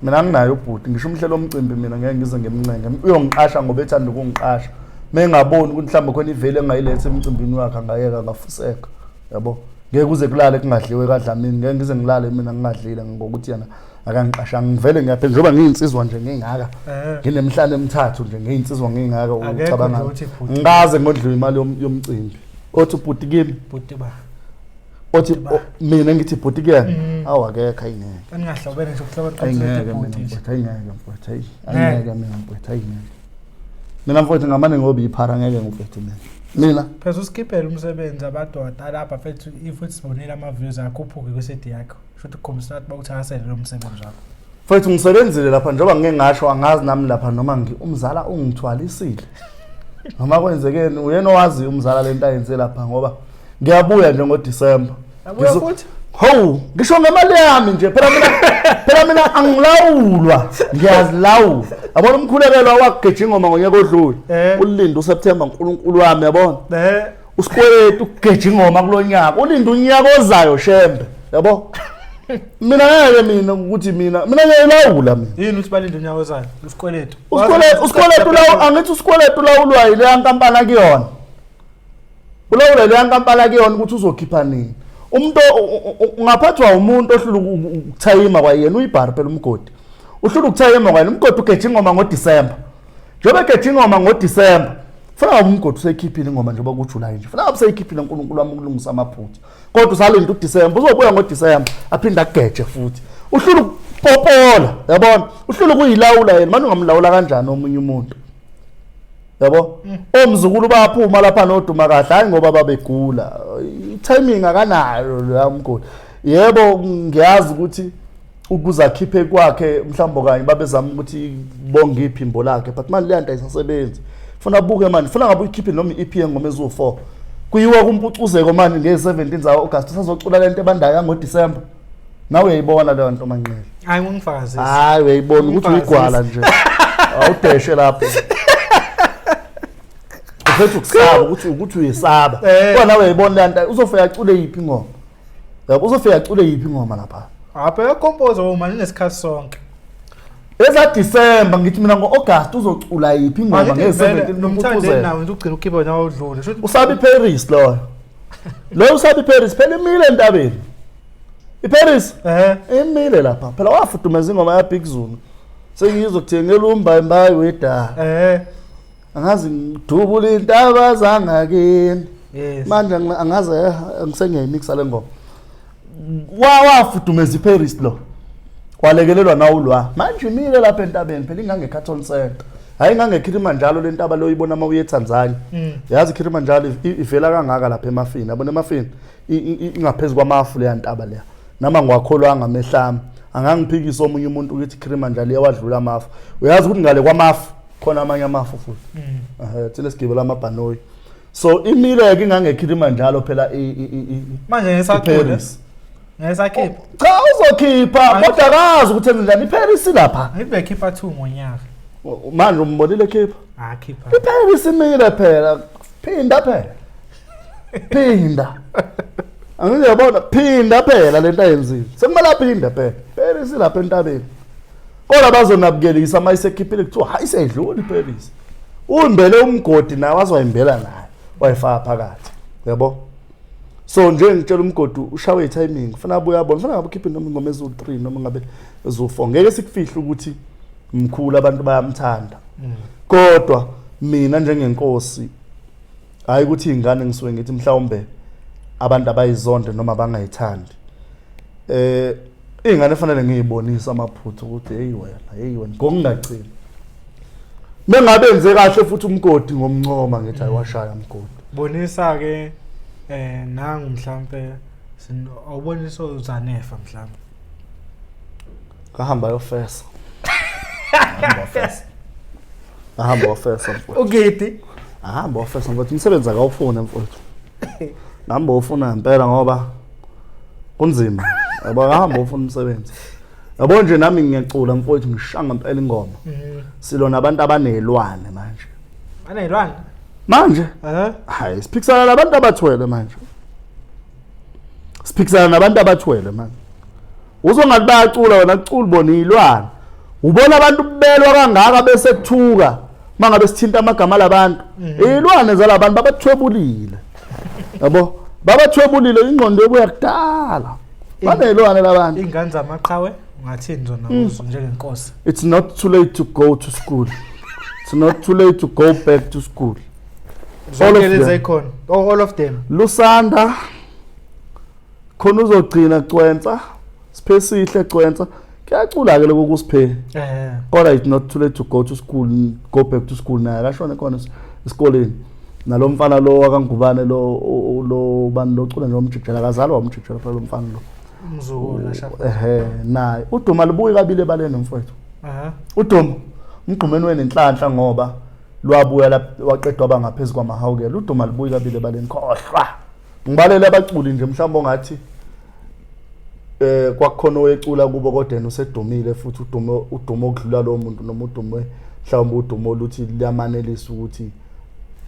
Speaker 1: Mina anginayo ubhuti ngisho umhlelo omcimbi mina ngeke ngize ngimncenge uyongiqasha ngoba ethanda ukungiqasha. Mengaboni ukuthi mhlawumbe khona ivele engayiletha emcimbini wakhe angayeka ngafuseka yabo. Ngeke kuze kulale kungadliwe kaDlamini ngeke ngize ngilale mina ngingadlile ngokuthi yena akangiqashanga ngivele ngiyaphe njengoba ngiyinsizwa nje ngingaka nginemhlane emithathu nje ngiyinsizwa ngingaka ucabanga ngaze ngodliwa imali yomcimbi othi ubhuti kimi
Speaker 2: bhuti ba
Speaker 1: othi mina ngithi bhuti kuyena awu akekho ayingeke
Speaker 2: angingahlobene nje ukuhloba
Speaker 1: ayingeke mina mfowethu ayingeke mfowethu ayingeke mina mfowethu ayingeke mina mfowethu ngamane ngoba iphara ngeke ngifethu mina mina
Speaker 2: phela uskiphela umsebenzi abadoda lapha fethu if sibonile ama views akhuphuke kwi-CD yakho shuthi ukukhombisa ukuthi bawuthakasele lo msebenzi wakho.
Speaker 1: Mfowethu ngisebenzile lapha njengoba ngike ngasho angazi nami lapha noma umzala ungithwalisile noma kwenzekeni uyena owazi umzala lento ayenze lapha ngoba ngiyabuya nje ngoDisemba.
Speaker 2: Abuya futhi?
Speaker 1: Hawu, ngisho ngemali yami nje phela mina phela mina angilawulwa ngiyazilawula. Yabona umkhulekelo wakugeja ingoma ngonyaka odlule. Ulinde uSeptember uNkulunkulu wami yabona. Usikweletu ukugeja ingoma kulonyaka ulinde unyaka ozayo shembe yabo. Mina ngeke mina ukuthi mina ngiyilawula mina.
Speaker 2: Yini uthi balinde unyaka ozayo usikweletu?
Speaker 1: Usikweletu lawo angithi usikweletu lawulwa ile nkampani akuyona. Ulawula le nkampani akuyona ukuthi uzokhipha nini. Umuntu ungaphathwa umuntu ohlula ukuthayima kwayena uyibhari phela umgodi. Uhlula ukuthayima kwayena umgodi ugeja ingoma ngoDisemba. Njengoba egeja ingoma ngoDisemba funa ngabe umgodi useyikhiphile ingoma njengoba kuJuly nje. Funa ngabe useyikhiphile uNkulunkulu wami ukulungisa amaphutha. Kodwa usalinda uDisemba uzobuya ngoDisemba aphinde ageje futhi. Uhlula ukupopola yabona. Uhlula ukuyilawula yena manje ungamlawula kanjani omunye umuntu? Yabo? Omzukulu bayaphuma lapha noduma kahle hayi ngoba babegula. I-timing akanayo lo umgodi. Yebo ngiyazi ukuthi ukuze akhiphe kwakhe mhlawumbe kanye babezama ukuthi bonge iphimbo lakhe but manje le nto ayisasebenzi. Funa buke manje funa ngabe uyikhiphe noma i-EP yengoma eziwu4. Kuyiwa kumpucuzeko manje nge-17 zawo August usazocula lento ebandayo ngoDisemba. Nawe uyayibona leyo nto Manqele.
Speaker 2: Hayi ngingifakazise.
Speaker 1: Hayi uyayibona ukuthi uyigwala nje. Awudeshe lapho. Uphethe ukusaba ukuthi uyesaba. Kodwa nawe uyayibona le nto uzofika acule yiphi ingoma. Yabo uzofika acule yiphi ingoma lapha.
Speaker 2: Apha uyacompose uma nesikhathi sonke.
Speaker 1: Eza December ngithi mina ngo-August uzocula yiphi ingoma nge-17
Speaker 2: nomthandeni nawe nje ugcina ukhipha nawe udlule.
Speaker 1: Usabi Paris loyo. Loyo usabi Paris phela imile entabeni. iParis imile lapha phela wafudumeza ingoma ya Big Zulu. Sengizokuthengela umbayimbayi wedala. Angazi ngidubula intaba zangakini. Manje angaze ngisengiyayimixa le ngoma. Wafudumeza iParis lo. Walekelelwa nawulwa. Manje imile lapha entabeni phela ingange Carton Center. Hayi ingange Kilimanjaro le ntaba lo uyibona uma uye eTanzania. Yazi Kilimanjaro ivela kangaka lapha emafini. Yabona emafini ingaphezulu kwamafu leya ntaba leya. Nama ngiwakholwanga amehlami. Angangiphikisa omunye umuntu ukuthi Kilimanjaro iyawadlula amafu. Uyazi ukuthi ngale kwamafu khona amanye amafu futhi. Thina sigibela amabhanoyi. So imile ke ingange Kilimanjaro phela i
Speaker 2: Manje ngisacula.
Speaker 1: Paris.
Speaker 2: Ngisakhipha.
Speaker 1: Cha, uzokhipha kodwa akazi ukuthi enze njani. IParis lapha.
Speaker 2: Ngithi bekhipha 2 ngonyaka.
Speaker 1: Manje umbonile khipha.
Speaker 2: Akhipha.
Speaker 1: IParis imile phela. Phinda phela. Phinda. Angiyabona, phinda phela lento ayenzile. Sekumele aphinde phela. Paris lapha entabeni. Kodwa bazonabukelisa uma isekhiphile, kuthiwa hayi, seyidlula iParis. Umbele umgodi nawe azoyimbela naye. Wayifaka phakathi. Yabo? So nje ngitshela, umgodi ushawe i-timing, kufanele abuye abone, kufanele ngabe ukhiphe noma ingoma eziwu-3 noma ngabe eziwu-4. Ngeke sikufihle ukuthi mkhulu, abantu bayamthanda. Kodwa mina njengenkosi, hayi ukuthi ingane ngisuke ngithi mhlawumbe abantu abayizonde noma bangayithandi. Ingane fanele ngiyibonise amaphutha ukuthi hey wena, hey wena, ngokungagcini. Mengabe enze kahle futhi umgodi, ngomncoma ngithi ayiwashaya umgodi.
Speaker 2: Bonisa ke nangu mhlambe awubonisa uzanefa mhlambe.
Speaker 1: Kahamba yofesa. Hamba wofesa. Ahamba wofesa mfowethu.
Speaker 2: Ugidi.
Speaker 1: Ahamba wofesa mfowethu, umsebenzi akawufuna mfowethu. Hamba ufuna impela ngoba kunzima. Yabo, ahamba ufuna umsebenzi. Yabo nje nami ngiyacula mfowethu, ngishanga impela ingoma. Silona abantu abanezilwane manje.
Speaker 2: Anezilwane.
Speaker 1: Manje hayi, siphikisana nabantu abathwele manje. Siphikisana nabantu abathwele manje. Uzongathi bayacula, wena kucula bona izilwane. Ubona abantu belwa kangaka bese kuthuka mangabe sithinta amagama labantu. Izilwane zalabantu babathwebulile. Yabo, babathwebulile, ingqondo yokuya kudala. Banezilwane labantu.
Speaker 2: Ingane zamaqhawe ungathini zona kuzo njengenkosi?
Speaker 1: It's not too late to go to school. It's not too late to go back to school. All of
Speaker 2: Zonke
Speaker 1: them.
Speaker 2: lezi ezikhona. Oh, all of them.
Speaker 1: Lusanda khona uzogcina cwensa, Siphesihle cwensa, kuyacula ke lokho kusiphe. Kodwa it's not too late to go to school, go back to school, naye akashone khona esikoleni. Nalo mfana lo wakangubane lo bani locula nje umjijela, akazalwa umjijela phela lo mfana lo.
Speaker 2: Umzukulu ashapha.
Speaker 1: Ehe, naye uduma libuye kabili ebaleni mfowethu. Uduma umgqumeni wenenhlanhla ngoba lwabuya waqedwa waba ngaphezulu kwamahawukela. Uduma libuye kabili ebaleni, khohlwa. Ngibalele abaculi nje mhlawumbe ongathi kwakukhona oyecula kubo kodwa yena usedumile futhi udumo okudlula lo muntu, noma udumo mhlawumbe udumo oluthi liyamanelisa ukuthi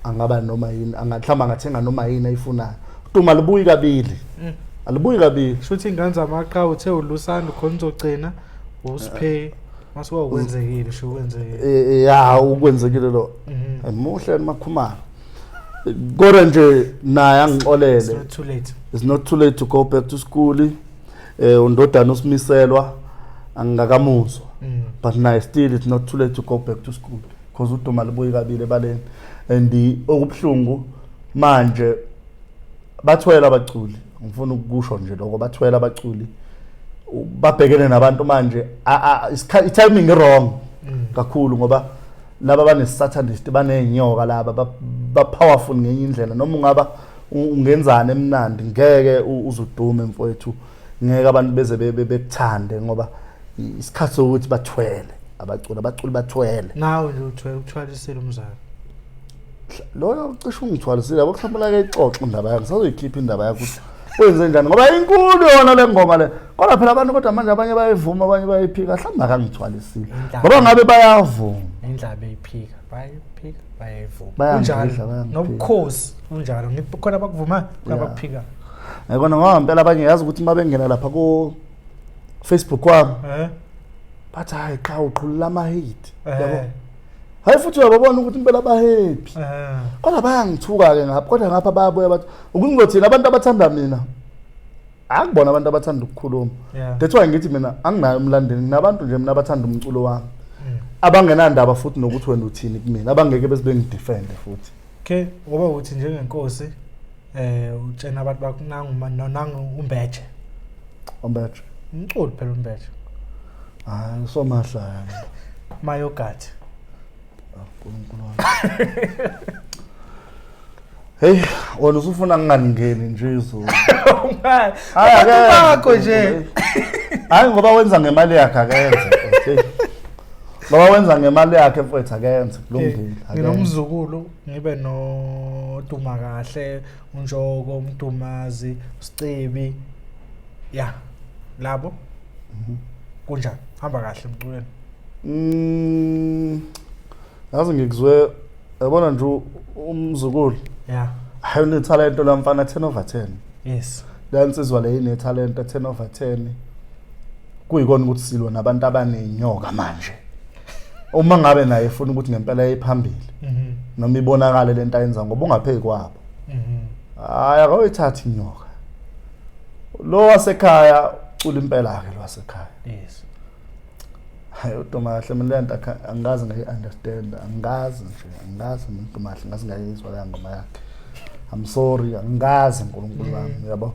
Speaker 1: angaba noma yini, mhlawumbe angathenga noma yini ayifunayo. Uduma libuyi kabili. Alibuyi kabili.
Speaker 2: Shuthi ingane zamaqhawe uthe uLusanda khona uzogcina usiphe masuka ukwenzekile, sho ukwenzekile.
Speaker 1: Ya, ukwenzekile lo. Muhle Makhumalo. Kodwa nje naye angixolele.
Speaker 2: It's not too late.
Speaker 1: It's not too late to go back to school. Undodana usimiselwa angakamuzwa. But naye still it's not too late to go back to school because uduma libuyi kabili ebaleni. And okubhlungu manje bathwele abaculi, ngifuna ukusho nje lokho, bathwele abaculi, babhekene nabantu manje i-timing wrong kakhulu ngoba laba bane-satanist, baney'nyoka laba, ba-powerful ngenye indlela. Noma ungaba ungenzani emnandi, ngeke uzudume mfowethu, ngeke abantu beze bekuthande ngoba isikhathi sokuthi bathwele abaculi, abaculi bathwele.
Speaker 2: Nawe nje uthwele, ukuthwalisile umzali.
Speaker 1: Loyo cishe ungithwalisile, yabo, mhlawumbe la ixoxe indaba yakhe, sazoyikhipha indaba yakhe ukuthi wenze njani ngoba inkulu yona le ngoma le. Kodwa phela abantu, kodwa manje abanye bayivuma, abanye bayiphika, mhlawumbe akangithwalisile ngoba ngabe bayavuma.
Speaker 2: Indlaba eyiphika, bayiphika, bayayivuma.
Speaker 1: Bayangidla,
Speaker 2: Kunjalo.
Speaker 1: bayangiphika.
Speaker 2: Nobukhosi kunjalo, ngithi khona abakuvumayo, khona abakuphika.
Speaker 1: Yayibona ngoba ngempela abanye, yazi ukuthi uma bengena lapha ku Facebook wami bathi hayi cha, uqhulula ama-hit, yabo. Hayi futhi uyababona ukuthi impela ba-happy. Kodwa bayangithuka-ke ngapha, kodwa ngapha bayabuya bathi ukungizothini. Abantu abathanda mina akubona abantu abathanda ukukhuluma. That's why ngithi mina anginayo umlandeli, nginabantu nje mina abathanda umculo wami, abangenandaba futhi nokuthi wena uthini kumina, abangeke bese bengidefende futhi.
Speaker 2: Okay, ngoba uthi njengenkosi utshena abantu bakho nangu nangu umbeje.
Speaker 1: Umbeje.
Speaker 2: Umculo phela umbeje.
Speaker 1: Hayi, usomahlaya.
Speaker 2: Mayogathi.
Speaker 1: Unkulunkulu wami. Hey, wena usufuna nginganingeni nje izulu.
Speaker 2: Hayi akekho nje.
Speaker 1: Hayi ngoba wenza ngemali yakhe akenze. Ngoba wenza ngemali yakhe mfowethu akenze kulungile.
Speaker 2: Nginomzukulu ngibe noDuma kahle, uNjoko, uMdumazi, uSicebi. Ya. Labo. Kunjani? Hamba kahle emculweni.
Speaker 1: Yazi ngikuzwe yabona nje umzukulu.
Speaker 2: Yeah.
Speaker 1: Hayi unethalente la mfana 10 over 10.
Speaker 2: Yes.
Speaker 1: Leyansizwa le inethalente 10 over 10. Kuyikona ukuthi silwa nabantu abanenyoka manje. Uma ngabe naye efuna ukuthi ngempela iphambili. Noma ibonakale lento ayenza ngoba ungapheki kwabo. Hayi akayithathi inyoka. Lo wasekhaya ucula impela ke lo wasekhaya.
Speaker 2: Yes.
Speaker 1: Hayi uDuma kahle mina lento angikaze ngayi-understand, angikaze nje, angikaze mina uDuma kahle ngaze ngayizwa leya ngoma yakhe. I'm sorry, angikaze uNkulunkulu wami, yabo.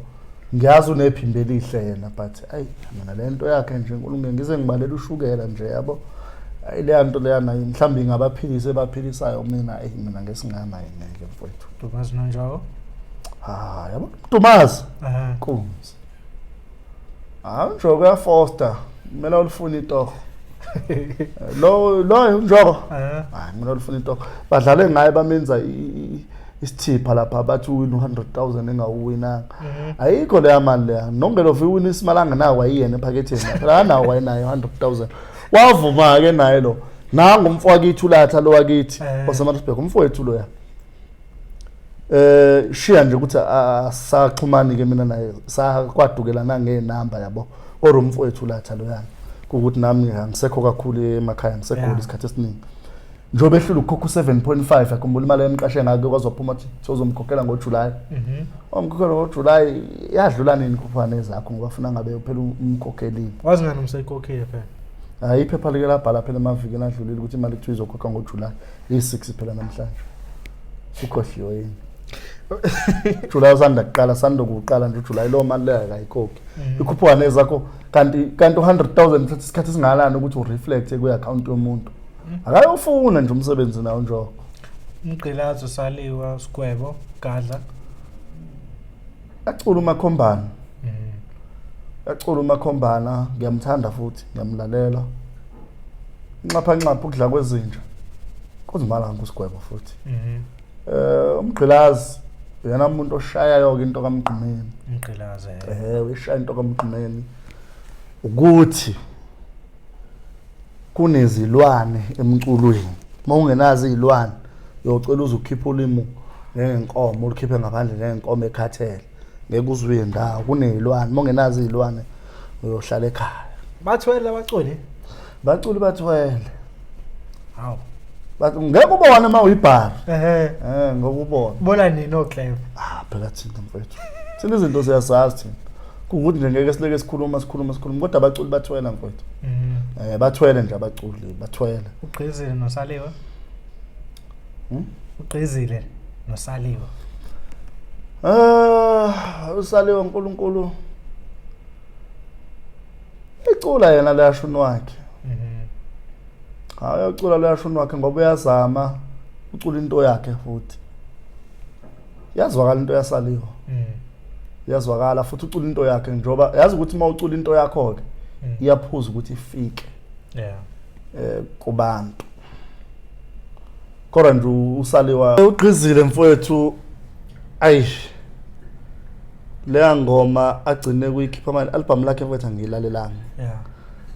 Speaker 1: Ngiyazi unephimbo elihle yena but ayi mina lento yakhe nje uNkulunkulu ngize ngibalela ushukela nje yabo. Ayi leya nto leya nayo mhlawumbe ingabaphilisa ebaphilisayo mina ayi mina ngesingama ngeke mfowethu.
Speaker 2: Dumazi noNjoko.
Speaker 1: Ah yabo Dumazi. Nkunzi. Ah uNjoko uyafoster, kumele ulifune itoho. Lo uNjoko. Hayi kumele ulifune itoho. Badlale ngaye bamenza isithipha lapha bathi uwina 100,000 engawuwinanga. Ayikho leya mali leya. Nongelo uwina isimalanga nawo wayiyena ephaketheni. Phela nawo wayenayo 100,000. Wavuma ke naye lo. Nangu umfowakithu latha lo wakithi oseMaritzburg umfowethu loya. Shiya nje ukuthi asaxhumani ke mina naye sakwadukelana ngenamba yabo. Kodwa umfowethu latha loyana. Ukuthi nami angisekho kakhulu emakhaya ngisegoli isikhathi esiningi. Njengoba ehlula ukukhokha u7.5 akhumbula imali emqashe ngake kwazophuma ukuthi uzomkhokhela ngoJuly. Umkhokhela ngoJuly yadlula nini kuphana ezakho ngoba funa ngabe uphela umkhokhelile.
Speaker 2: Wazi ngani umsayikhokhile phela?
Speaker 1: Hayi iphepha like labhala phela emavikini adlulile ukuthi imali kuthiwa izokhokha ngoJuly. I6 phela namhlanje. Ukhohliwe yini? July usanda kuqala sanda kuqala nje uJuly lo mali leyo akayikhokhi. Ikhuphuka nezakho kanti 100,000 uthatha isikhathi esingakanani ukuthi ureflect kwi-account yomuntu. Akayofuna nje umsebenzi nawo Njoko.
Speaker 2: Umgqilazo saliwa Sigwebo Gadla.
Speaker 1: Acula uMakhombana. Acula uMakhombana ngiyamthanda futhi ngiyamlalela. Nxapha nxapha ukudla kwezinja. Kuzimala nguSigwebo futhi. Umgqilazi uyena umuntu oshayayo ke into kaMgqumeni.
Speaker 2: Umgqilazi.
Speaker 1: Uyishaya into kaMgqumeni. Ukuthi kunezilwane emculweni. Mawungenazo izilwane uyocela uzukhipha ulimi njengenkomo ulikhiphe ngaphandle njengenkomo ekhathele. Ngeke uzwe indawo kunezilwane, mawungenazo izilwane uyohlala ekhaya.
Speaker 2: Bathwele abaculi?
Speaker 1: Baculi bathwele.
Speaker 2: Hawu.
Speaker 1: Bathi ngeke ubone uma uyibhara. Ngeke ubone.
Speaker 2: Bona nini oClever?
Speaker 1: Ah phela thina mfethu. Thina izinto siyasazi thina. Kuwukuthi nje ngeke sileke sikhuluma kodwa abaculi bathwele mfethu. Bathwele nje abaculi, bathwele.
Speaker 2: Ugqizile noSaliwa? Ugqizile noSaliwa.
Speaker 1: uSaliwa uNkulunkulu. Icula yena leyashuni wakhe. Hayi uyacula leyashuni wakhe ngoba uyazama ucula into yakhe futhi. Yazwakala into yaSaliwa. Yazwakala futhi ucula into yakhe njengoba yazi ukuthi uma ucula into yakho ke iyaphuza ukuthi ifike.
Speaker 2: Yeah.
Speaker 1: Kubantu. Kodwa nje uSaliwa ugqizile mfowethu ayi leya ngoma agcine kuyikhipha manje album lakhe mfowethu angiyilalelanga.
Speaker 2: Yeah.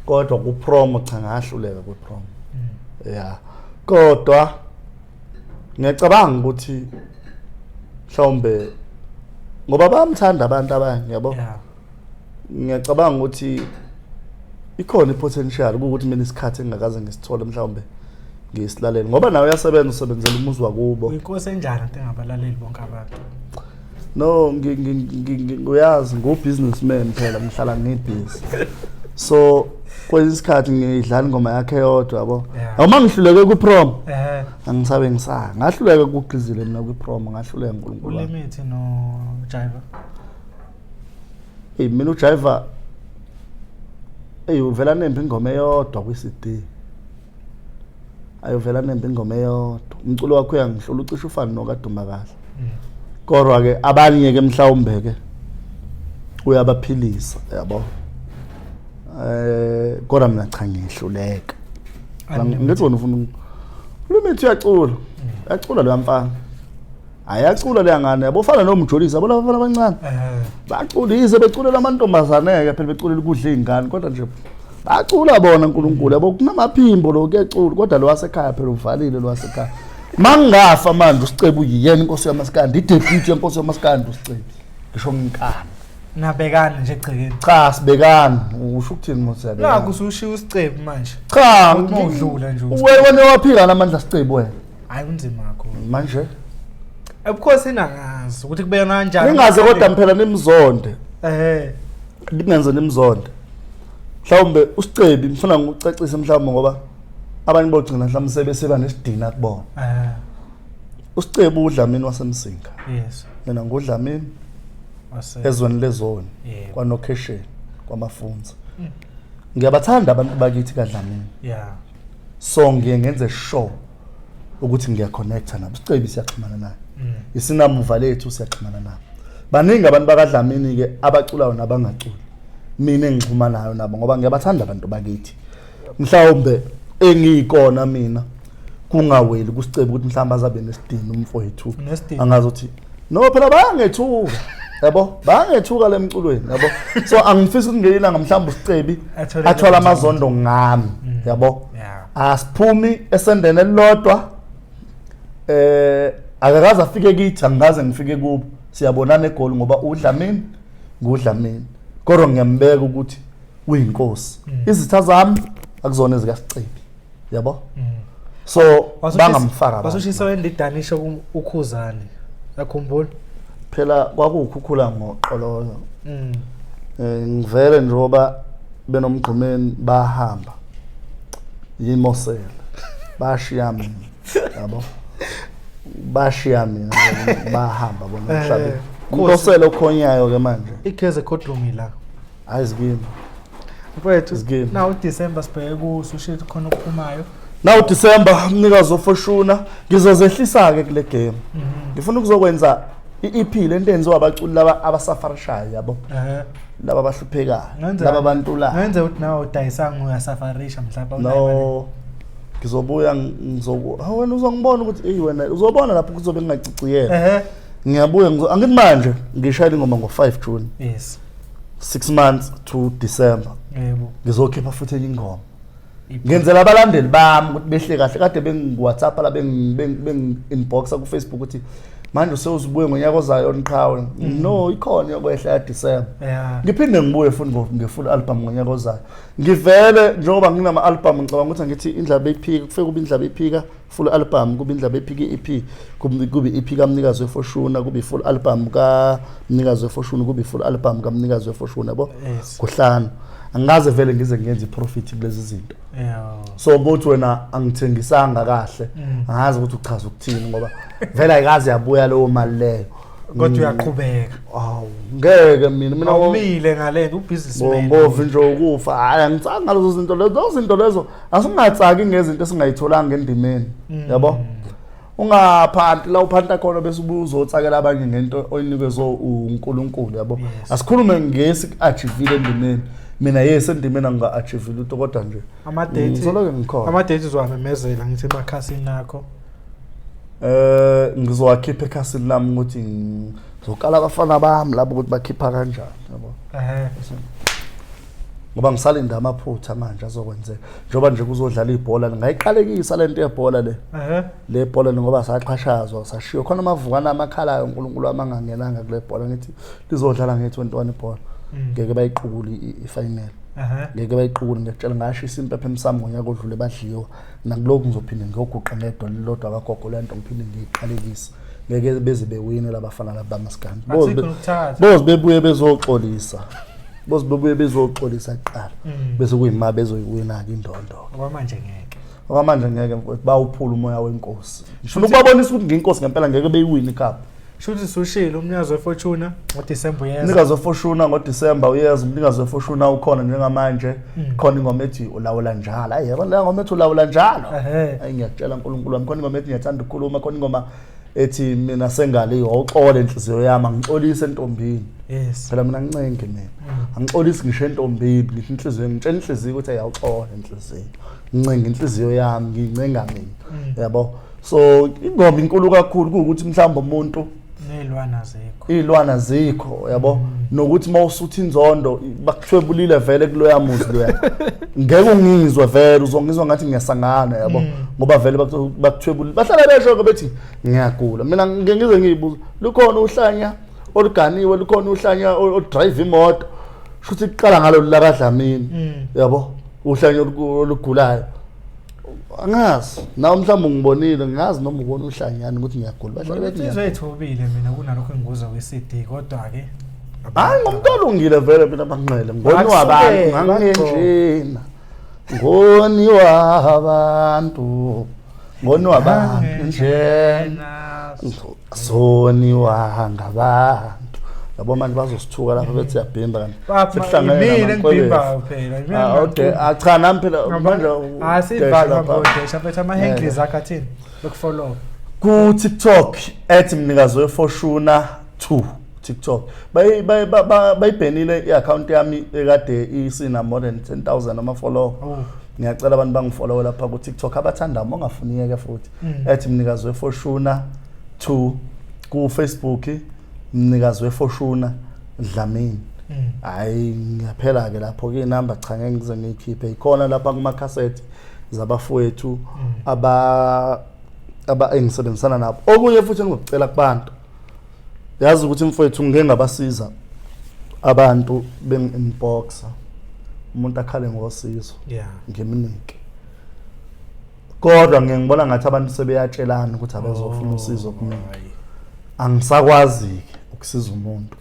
Speaker 1: Kodwa ku promo cha ngahluleka ku promo. Yeah. Kodwa ngiyacabanga ukuthi mhlawumbe ngoba bayamthanda abantu abanye yabo.
Speaker 2: Yeah.
Speaker 1: Ngiyacabanga ukuthi ikhona ipotential ukuthi mina isikhathi engingakaze ngisithole mhlawumbe ngisilalele ngoba nawe uyasebenza usebenzela umuzi wakubo.
Speaker 2: Uyinkosi enjani into engabalaleli bonke abantu?
Speaker 1: No, ngiyazi ngu businessman phela ngihlala ngibusy. So kwesinye isikhathi ngiyidlala ingoma yakhe yodwa yabo. Noma ngihluleke ku prom. Angisabe ngisanga. Ngahluleka kugqizile mina ku prom, ngahluleka uNkulunkulu.
Speaker 2: Ulimit no Jiva.
Speaker 1: Hey mina uJiva uvela nembi ingoma eyodwa kwi CD. Ayovela nembi ingoma eyodwa. Umculo wakhe uyangihlula ucishe ufane nokaDuma kahle. Kodwa ke abanye ke mhlawumbe ke uyabaphilisa yabo. Kodwa mina cha ngihluleka. Ngithi wena ufuna Lumithi uyacula. Uyacula lo mfana. Ayacula leya ngane yabo ufana nomjolisi yabo laba bafana abancane. Baculise beculela amantombazane ke phela beculela ukudla izingane kodwa nje bacula bona uNkulunkulu yabo kunamaphimbo lo kuyacula kodwa lo wasekhaya phela uvalile lo wasekhaya. Mangafa manje uSicebi uyiyena inkosi yamaskandi ideputy yenkosi yamaskandi uSicebi. Ngisho nginkani.
Speaker 2: Nabekani nje egcekeni.
Speaker 1: Cha sibekani usho ukuthini mos siyabekana.
Speaker 2: Naku usushiya uSicebi manje.
Speaker 1: Cha
Speaker 2: Uthi uma udlula nje uSicebi.
Speaker 1: Wena waphika namandla Sicebi wena.
Speaker 2: Hayi kunzima kakhulu.
Speaker 1: Manje
Speaker 2: Ebukhosini angazi ukuthi kubeka kanjani.
Speaker 1: ningaze kodwa phela nimzonde. Ningenze nimzonde. Mhlawumbe uSicebi ngifuna ngikucacise mhlawumbe ngoba abanye bogcina mhlawumbe sebeseba nesidina kubona. USicebi uDlamini waseMsinga.
Speaker 2: Yes.
Speaker 1: Mina nguDlamini ezweni lezoni kwaNokhesheni kwaMafunza. Ngiyabathanda abantu bakithi kaDlamini.
Speaker 2: Yeah.
Speaker 1: So ngiye ngenze sure ukuthi ngiyaconnecta nabo. Sicebi siyaxhumana naye. Isinamuva lethu siyaxhumana nabo. Baningi abantu bakaDlamini ke abaculayo nabangaculi. Mina engixhumanayo nabo ngoba ngiyabathanda abantu bakithi. Mhlawumbe engiyikona mina kungaweli kuSicebi ukuthi mhlawumbe azabe nesidini umfowethu. Angazi ukuthi no phela bayangethuka. Yabo bayangethuka lemculweni yabo. So angifisi ukungena ilanga mhlawumbe uSicebi athola amazondo ngami yabo. Asiphumi esendeni elilodwa. Akakaze afike kithi, angikaze ngifike kubo. Siyabonana eGoli ngoba uDlamini nguDlamini. Kodwa ngiyambeka ukuthi uyinkosi. Izitha zami akuzona ezikaSicebi. Yabo? So bangamfaka.
Speaker 2: Wasushisa wena idanisha uKhuzani. Yakhumbula?
Speaker 1: Phela kwakuwukhukhula ngoqololo. Ngivele njengoba benomgqumeni bahamba. Yimosela. Bashiya mina. Yabo? Bashiya mina bahamba bona emhlabeni. Umosela okhonyayo ke manje.
Speaker 2: Igeze courtroom la.
Speaker 1: Hayi zikimi.
Speaker 2: Mfowethu, now December sibheke ku sushit khona okuphumayo.
Speaker 1: Now December umnikazi ofoshuna ngizozehlisa ke kule game. Ngifuna ukuzokwenza iEP lento enziwa abaculi laba abasafarishayo yabo. Laba abahluphekayo, laba abantulayo.
Speaker 2: Ngenze ukuthi nawe udayisanga uyasafarisha mhlawumbe.
Speaker 1: No. Ngizobuya ngizoku wena uzongibona ukuthi ey wena uzobona lapho kuzobe ngingaciciyela. Ngiyabuya angithi manje ngishayela ingoma ngo5 June.
Speaker 2: Yes.
Speaker 1: 6 months to December.
Speaker 2: Yebo.
Speaker 1: Ngizokhipha futhi enye ingoma. Ngenzela abalandeli bami ukuthi behle kahle kade bengi WhatsApp la bengi inboxa ku Facebook ukuthi manje usewuzibuye ngonyaka ozayo niqhawe. No, ikhona yokwehla ya December. Ngiphinde ngibuye futhi nge full album ngonyaka ozayo. Ngivele njengoba nginama album ngicabanga ukuthi ngithi indlaba ephika kufike kube indlaba ephika full album kube indlaba ephika EP kube EP kamnikazi weFortuna kube full album kamnikazi weFortuna kube full album kamnikazi weFortuna yabo kuhlanu. Angaze vele ngize ngiyenze iprofit kulezi zinto. So ukuthi wena angithengisanga kahle angazi ukuthi uchaza ukuthini ngoba vele ayikaze yabuya leyo mali leyo.
Speaker 2: Kodwa uyaqhubeka.
Speaker 1: Awu ngeke mina
Speaker 2: awumile ngalento ubusinessman.
Speaker 1: Ngovi nje ukufa. Hayi angitsanga ngalezo zinto lezo zinto lezo asingatsaki ngezinto esingayitholanga endimeni. Yabo? Ungaphanti la uphanta khona bese ubuzotsakela abanye ngento oyinikezwe uNkulunkulu yabo. Asikhulume ngesi achievile endimeni. Mina yes endimeni anginga achieve lutho kodwa nje
Speaker 2: ama date
Speaker 1: ngizoloke ngikhona.
Speaker 2: Ama date uzowamemezela ngithi emakhasini akho.
Speaker 1: Ngizowakhipha ekhasini lami ukuthi ngizokala abafana bami labo ukuthi bakhipha kanjani yabo. Ngoba ngisalinda amaphutha manje azokwenzeka. Njengoba nje kuzodlala ibhola ngayiqalekisa lento yebhola le. Le bhola ngoba saxhashazwa sashiyo khona amavukana amakhalayo uNkulunkulu amangangenanga kule bhola ngithi lizodlala nge21 ibhola. Ngeke bayiqukule ifinal. Ngeke bayiqukule ngiyakutshela ngashisa impepha emsamo ngonyaka odlule badliwa. Nakulokhu ngizophinde ngiyoguqa ngedwa lilodwa kagogo lento ngiphinde ngiyiqalekise. Ngeke beze bewine labafana laba bamaskandi. Boze bebuye bezoxolisa. Boze bebuye bezoxolisa kuqala. Bese kuyima bezoyiwina ke indondo.
Speaker 2: Okwamanje ngeke.
Speaker 1: Okwamanje ngeke mfowethu bawuphula umoya wenkosi. Ngifuna ukubabonisa ukuthi ngiyinkosi ngempela ngeke beyiwine icup.
Speaker 2: Shuthi sushilo umnikazi weFortuna ngoDecember uyeza.
Speaker 1: Umnikazi weFortuna ngoDecember uyeza, umnikazi weFortuna ukhona njengamanje. Khona ingoma ethi ulawula njalo. Hayi yabo le ngoma ethi ulawula njalo. Hayi ngiyakutshela uNkulunkulu wami khona ingoma ethi ngiyathanda ukukhuluma, khona ingoma Ethi mina sengaliwe, awuxole inhliziyo yami, angixolise entombini.
Speaker 2: Yes.
Speaker 1: Phela mina ngincengi mina. Angixolisi ngisho entombini, ngisho inhliziyo, ngitshela inhliziyo ukuthi ayawuxola inhliziyo. Ngincenga inhliziyo yami, ngincenga mina. Yabo. So ingoma inkulu kakhulu kuwukuthi mhlawumbe umuntu
Speaker 2: Nezilwana zikho.
Speaker 1: Iy'lwana zikho, yabo, nokuthi uma usutha inzondo bakuthwebulile vele kuloya muzi loya, ngeke ungizwe vele, uzongizwa ngathi ngiyasangana, yabo, ngoba vele bakuthwebulile, bahlala besho-ke bethi ngiyagula. Mina ngike ngize ngiyibuza, lukhona uhlanya oluganiwe, lukhona uhlanya oludrayiva imoto, shuthi kuqala ngalo lakaDlamini, yabo, uhlanya olugulayo. Angazi nawe mhlawumbe ungibonile, ngingazi noma ubona uhlanyani ukuthi ngiyagula, bahlale bethi
Speaker 2: Insizwa ethobile mina kunalokho engikuzwa kwi-CD, kodwa-ke
Speaker 1: Hayi, ngumuntu olungile vele mina Manqele, ngoni wabantu, ngangenjena, ngoni wabantu, ngoni wabantu njena, soniwa ngabantu, yabo. Manje bazosithuka lapha bethi siyabhimba, kanti
Speaker 2: sekuhlangene Yimina engibhimbayo phela, yimina.
Speaker 1: Ah, okay. Ah, cha, nami phela manje
Speaker 2: Ah, sivale mabodesha mfethu, ama-handles akho athini bekufollow?
Speaker 1: Ku TikTok @mnikazi weFortuner 2 TikTok. Bayibhenile i-account yami ekade isina more than 10,000 ama follow. Ngiyacela abantu bangifollow lapha ku TikTok abathandayo, uma ungafuni yeke futhi. @mnikazi weFortuner 2 ku Facebook, mnikazi weFortuner Dlamini. Hayi, ngiyaphela ke lapho ke. Inamba cha, ngeke ngize ngiyikhiphe, ikhona lapha kuma cassette zabafowethu aba engisebenzisana nabo. Okunye futhi engizokucela kubantu, yazi ukuthi mfowethu ngike ngabasiza abantu bengi-inboxa, umuntu akhale ngosizo, ngimnike, kodwa ngiye ngibona ngathi abantu sebeyatshelana ukuthi abezofuna usizo kumina. Angisakwazi-ke ukusiza umuntu,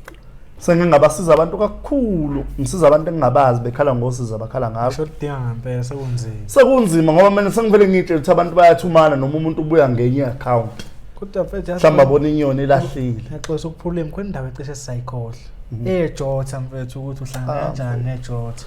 Speaker 1: sengingabasiza abantu kakhulu, ngisiza abantu engingabazi bekhala ngosizo abakhala ngalo.
Speaker 2: Ngisho kudinga ngempela, sekunzima.
Speaker 1: Sekunzima ngoba mina sengivele ngiyitshela ukuthi abantu bayathumana, noma umuntu ubuya ngenye i-account.
Speaker 2: Kodwa mfethu, yazi
Speaker 1: Mhlawumbe abona inyoni ilahlile.
Speaker 2: Ngiyaxolisa ukuphuluma, khona indawo ecishe sisayikhohlwa, ejotha mfethu, ukuthi uhlangana
Speaker 1: Ah,
Speaker 2: kanjani nejotha?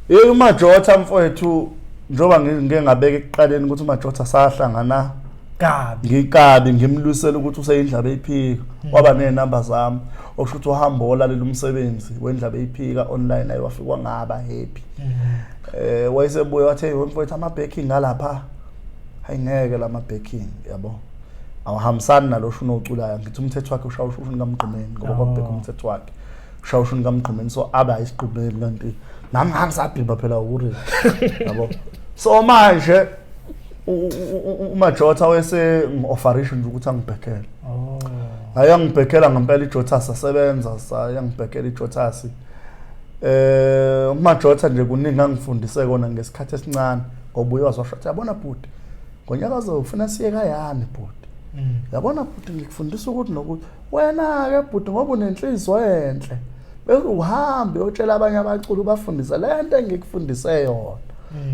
Speaker 1: Yey, uMajotha mfowethu, njengoba ngike ngabeka ekuqaleni ukuthi uMajotha sahlangana
Speaker 2: Kabi.
Speaker 1: Ngikabi ngimlwisela ukuthi useyindlaba eyiphika, waba nezinamba zami, okusho ukuthi uhamba olalela umsebenzi wendlaba eyiphika online, ayi wafikwa ngaba happy. Wayesebuye wathi, "Hey mfowethu, ama backing ngalapha, hayi ngeke lama backing, yabo, awahambisani nalo shuni oculayo." Ngithi umthetho wakhe ushaya ushuni kaMgqumeni, ngoba kwakubheka umthetho wakhe ushaya ushuni kaMgqumeni, so abe ayisigqumeni, kanti nami ngangisabhimba phela uri, yabo. So manje uMajotha wese ngi-offerishe nje ukuthi angibhekele. Hayi, angibhekela ngempela iJotas, asebenza, sayangibhekela iJotas. UMajotha nje kuningi angifundise kona ngesikhathi esincane, ngoba uye wazwasho wathi, "Yabona bhuti, ngonyaka ufuna siye kayani bhuti, yabona bhuti, ngikufundisa ukuthi nokuthi wena-ke bhuti, ngoba unenhliziyo enhle, bese uhambe uyotshela abanye abaculi, ubafundise le nto engikufundise yona,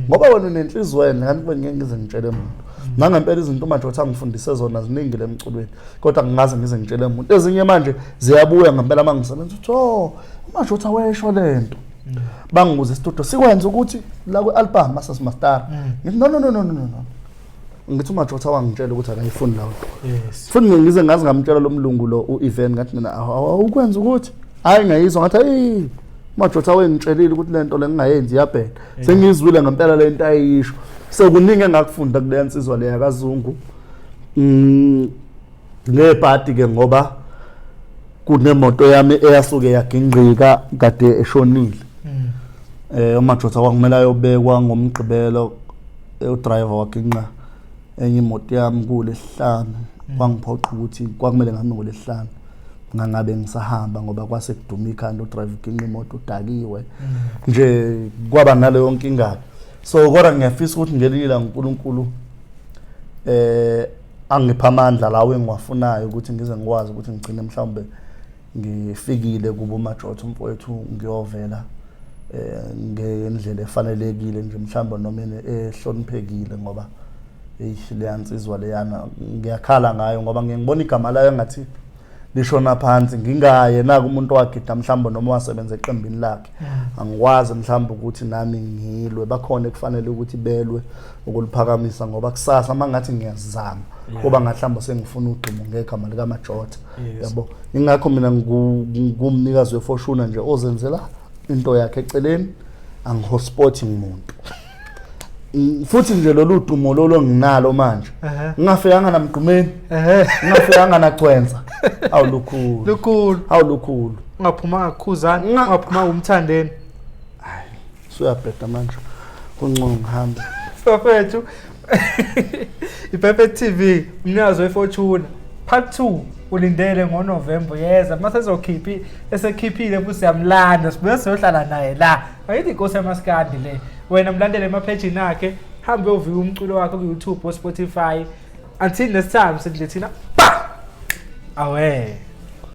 Speaker 1: ngoba wena unenhliziyo enhle, kanti kube ngeke ngize ngitshele muntu." Nangempela izinto uMajotha angifundise zona ziningi le emculweni, kodwa ngingaze ngize ngitshele muntu. Ezinye manje ziyabuya ngempela uma ngisebenza ukuthi, "Oh, uMajotha wesho lento." Bangibuza isitudio sikwenza ukuthi la kwi-album masasimaster, ngithi, "No, no, no, no, no, no." Ngithi uMajotha wangitshela ukuthi akayifuni lawo nto. Futhi ngize ngaze ngamtshela lo mlungu lo u-event, ngathi mina awukwenza ukuthi hayi, ngayizwa, ngathi hayi, uMajotha wengitshelile ukuthi le nto le ngingayenzi, iyabheda. Sengiyizwile ngempela le nto ayisho. Sekuningi engakufunda kule nsizwa le yakazungu. Ngebhadi ke, ngoba kunemoto yami eyasuke yagingqika kade eshonile, uMajotha kwakumele ayobekwa ngoMgqibelo, udriver waginqa enye imoto yami kulesihlanu, kwangiphoqa ukuthi kwakumele ngihambe ngolesihlanu, ngangabe ngisahamba ngoba kwase kuduma ikhanda, udriver uginqa imoto udakiwe nje, kwaba naleyo nkinga. So kodwa ngiyafisa ukuthi ngelinye ilanga uNkulunkulu angipha amandla lawo engiwafunayo ukuthi ngize ngikwazi ukuthi ngigcine mhlawumbe ngifikile kubo uMajotha umfowethu, ngiyovela ngendlela efanelekile nje mhlawumbe noma ehloniphekile, ngoba eish, leya nsizwa leyana ngiyakhala ngayo, ngoba ngiye ngibona igama layo engathi Lishona phansi ngingaye naku umuntu wagida mhlawumbe noma wasebenza eqembini lakhe. Angikwazi mhlawumbe ukuthi nami ngilwe, bakhona ekufanele ukuthi belwe ukuliphakamisa, ngoba kusasa mangathi ngiyazama kuba mhlawumbe sengifuna udumo ngegama likaMajotha. Yabo, ingakho mina ngumnikazi weFortuner nje ozenzela into yakhe eceleni, angihospoti muntu. Futhi nje lolu dumo lolo nginalo manje, ngingafikanga namgqumeni, ngingafikanga nagcwensa, awulukhulu.
Speaker 2: Lukhulu.
Speaker 1: Awulukhulu.
Speaker 2: Ungaphuma ngakukhuzana, ungaphuma umthandeni.
Speaker 1: Suyabheda manje, kungcono ngihambe.
Speaker 2: Bafethu, iPerfect TV, umnikazi weFortuner part 2 ulindele ngoNovember, yeza mase ezokhiphi, esekhiphile futhi siyamlanda, sibuye siyohlala naye la. Ayithi inkosi yamaskandi le. Wena mlandele emaphejini akhe, hambe uyovika umculo wakhe ku-YouTube o Spotify. Until next time, sithi thina ba awe.